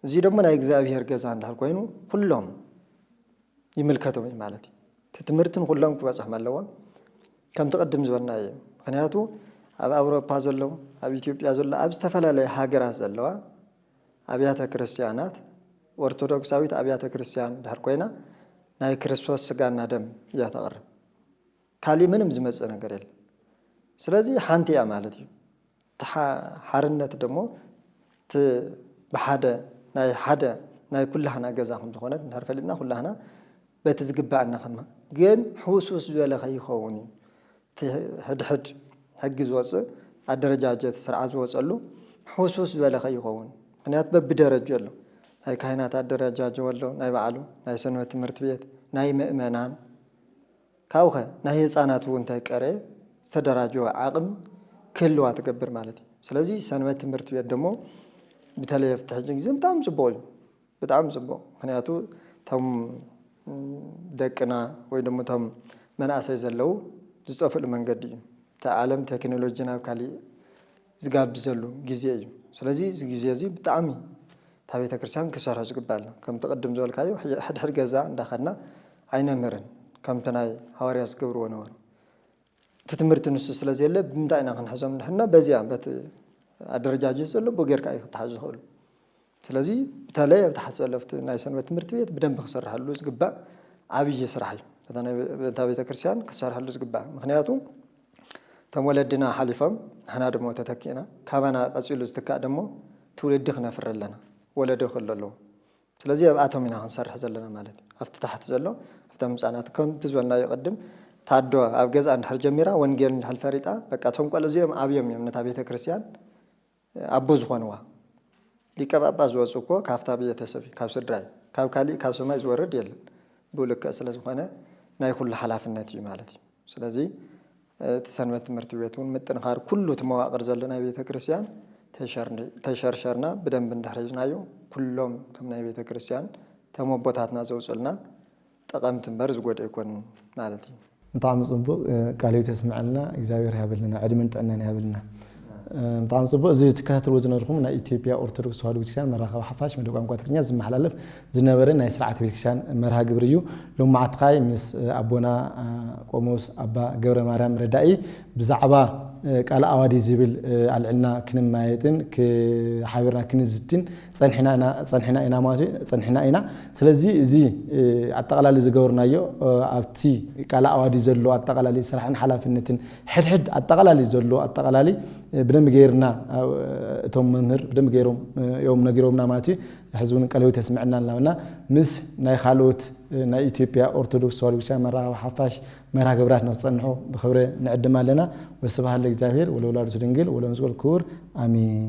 እዚ ደሞ ናይ እግዚኣብሔር ገዛ እንድሕር ኮይኑ፣ ኩሎም ይምልከቶም እዩ ማለት እዩ። እቲ ትምህርትን ኩሎም ክበጽሖም ኣለዎም። ከምቲ ቅድም ዝበልና እዩ። ምክንያቱ ኣብ ኣውሮፓ ዘለዉ፣ ኣብ ኢትዮጵያ ዘሎ፣ ኣብ ዝተፈላለየ ሃገራት ዘለዋ ኣብያተ ክርስቲያናት፣ ኦርቶዶክሳዊት ኣብያተ ክርስቲያን ድሕር ኮይና፣ ናይ ክርስቶስ ስጋና ደም እያ ተቕርብ። ካሊእ ምንም ዝመጽእ ነገር የለን። ስለዚ ሓንቲ እያ ማለት እዩ። እቲ ሓ-፣ ሓርነት ደሞ እቲ ብሓደ ናይ ሓደ ናይ ኩላህና ገዛ ከም ዝኾነት እንድሕር ፈሊጥና፣ ኩላህና በቲ ዝግባኣና ከማ ግን ሕውስውስ ዝበለ ከይኸውን እዩ። እቲ ሕድሕድ ሕጊ ዝወፅእ ኣደረጃጀት ስርዓት ዝወፀሉ ሕውስውስ ዝበለ ከይኸውን። ምክንያቱ በብደረጅኡ ኣሎ። ናይ ካህናት ኣደረጃጀው ኣሎ፣ ናይ ባዕሉ፣ ናይ ሰንበት ትምህርቲ ቤት፣ ናይ ምእመናን፣ ካብኡኸ ናይ ህፃናት እውን እንታይ ቀረ ዝተደራጀወ ዓቕም ክህልዋ ትገብር ማለት እዩ። ስለዚ ሰንበት ትምህርቲ ቤት ደሞ ብተለይ ኣብቲ ሕጂ ግዜ ብጣዕሚ ፅቡቕ እዩ፣ ብጣዕሚ ፅቡቕ። ምክንያቱ እቶም ደቅና ወይ ደሞ እቶም መናእሰይ ዘለዉ ዝጠፍእሉ መንገዲ እዩ። እቲ ዓለም ቴክኖሎጂ ናብ ካሊእ ዝጋብዘሉ ግዜ እዩ። ስለዚ እዚ ግዜ እዚ ብጣዕሚ እታ ቤተ ክርስቲያን ክሰርሖ ዝግባእ ኣሎ። ከምቲ ቅድም ዝበልካዮ ሕድሕድ ገዛ እንዳኸድና ኣይነምህርን፣ ከምቲ ናይ ሃዋርያ ዝገብርዎ ነበሩ። እቲ ትምህርቲ ንሱ ስለ ዘየለ ብምንታይ ኢና ክንሕዞም ንሕና? በዚኣ በቲ ኣደረጃጀት ዘሎ ብኡ ጌርካ እዩ ክተሓዙ ዝኽእሉ። ስለዚ በተለይ ኣብ ታሕቲ ዘሎ ኣብቲ ናይ ሰንበት ትምህርቲ ቤት ብደንብ ክሰርሐሉ ዝግባእ ዓብዪ ስራሕ እዩ። እታ ናይ፣ እታ ቤተ ክርስቲያን ክሰርሐሉ ዝግባእ። ምክንያቱ እቶም ወለድና ሓሊፎም ንሕና ደሞ ተተኪእና፣ ካባና ቀጺሉ ዝትካእ ደሞ ትውልዲ ክነፍሪ ኣለና። ወለዶ ክህሉ ኣለዎ። ስለዚ ኣብኣቶም ኢና ክንሰርሕ ዘለና ማለት እዩ። ኣብቲ ታሕቲ ዘሎ፣ ኣብቶም ህጻናት፣ ከምቲ ዝበልናዮ ቅድም፣ ታዶ ኣብ ገዝኣ እንድሕር ጀሚራ፣ ወንጌል እንድሕር ፈሪጣ፣ በቃ እቶም ቆልዑ እዚኦም ኣብዮም እዮም ነታ ቤተ ክርስቲያን ኣቦ ዝኾንዋ። ሊቀ ጳጳስ ዝወጽእ እኮ ካብታ ቤተሰብ እዩ፣ ካብ ስድራ እዩ። ካብ ካሊእ ካብ ሰማይ ዝወርድ የለን። ብኡ ልክዕ ስለ ዝኾነ ናይ ኩሉ ሓላፍነት እዩ ማለት እዩ። ስለዚ እቲ ሰንበት ትምህርቲ ቤት እውን ምጥንኻር ኩሉ እቲ መዋቕር ዘሎ ናይ ቤተ ክርስቲያን ተሸር-፣ ተሸርሸርና ብደንብ እንድሕር ሒዝናዮ ኩሎም ከም ናይ ቤተ ክርስቲያን እቶም ኣቦታትና ዘውፅልና ጠቐምቲ እምበር ዝጎድእ ኣይኮንን ማለት እዩ። ብጣዕሚ ጽቡቕ፣ እ፣ ቃለ ሕይወት የስምዐልና፣ እግዚኣብሔር ይሃበልና፣ ዕድመን ጥዕናን ይሃበልና። እ፣ ብጣዕሚ ጽቡቕ። እዚ ትከታተልዎ ዝነበርኩም ናይ ኢትዮጵያ ኦርቶዶክስ ተዋህዶ ቤተክርስትያን መራኸቢ ሓፋሽ መደብ ቋንቋ ትግርኛ ዝመሓላለፍ ዝነበረ ናይ ስርዓተ ቤተክርስትያን መርሃ ግብሪ እዩ። ሎማዓንቲ ኸኣ ምስ፣ እ፣ ኣቦና፣ እ፣ ቆሞስ ኣባ ገብረ ማርያም ረዳኢ ብዛዕባ፣ እ፣ ቃለ ኣዋዲ ዝብል፣ እ፣ ኣልዕልና ክንመያየጥን ክ-፣ ሓቢርና ክንዝትን ጸንሕና ኢና፣ ጸንሕና ኢና ማለት እዩ፣ ጸንሕና ኢና። ስለዚ እዚ፣ እ፣ ኣጠቓላሊ ዝገበርናዮ፣ እ፣ ኣብቲ ቃለ ኣዋዲ ዘሎ ኣጠቓላሊ ስራሕን ሓላፍነትን ሕድሕድ ኣጠቓላሊ ዘሎ ኣጠቓላሊ፣ እ፣ ብደንቢ ገይርና፣ እ፣ እቶም መምህር ብደንቢ ገይሮም፣ እ፣ እዮም ነጊሮምና ማለት እዩ። ሕዚ እውን ቃለ ሕይወት የስምዐና እናበልና ምስ ናይ ካልኦት፣ እ፣ ናይ ኢትዮጵያ ኦርቶዶክስ ተዋህዶ ቤተክርስትያን መራኸቢ ሓፋሽ መርሃ ግብራት ንክትጸንሑ ብኽብሪ ንዕድም ኣለና። ወስብሐት ለእግዚኣብሔር ወለወላዲቱ ድንግል ወለመስቀሉ ክቡር። ኣሜን።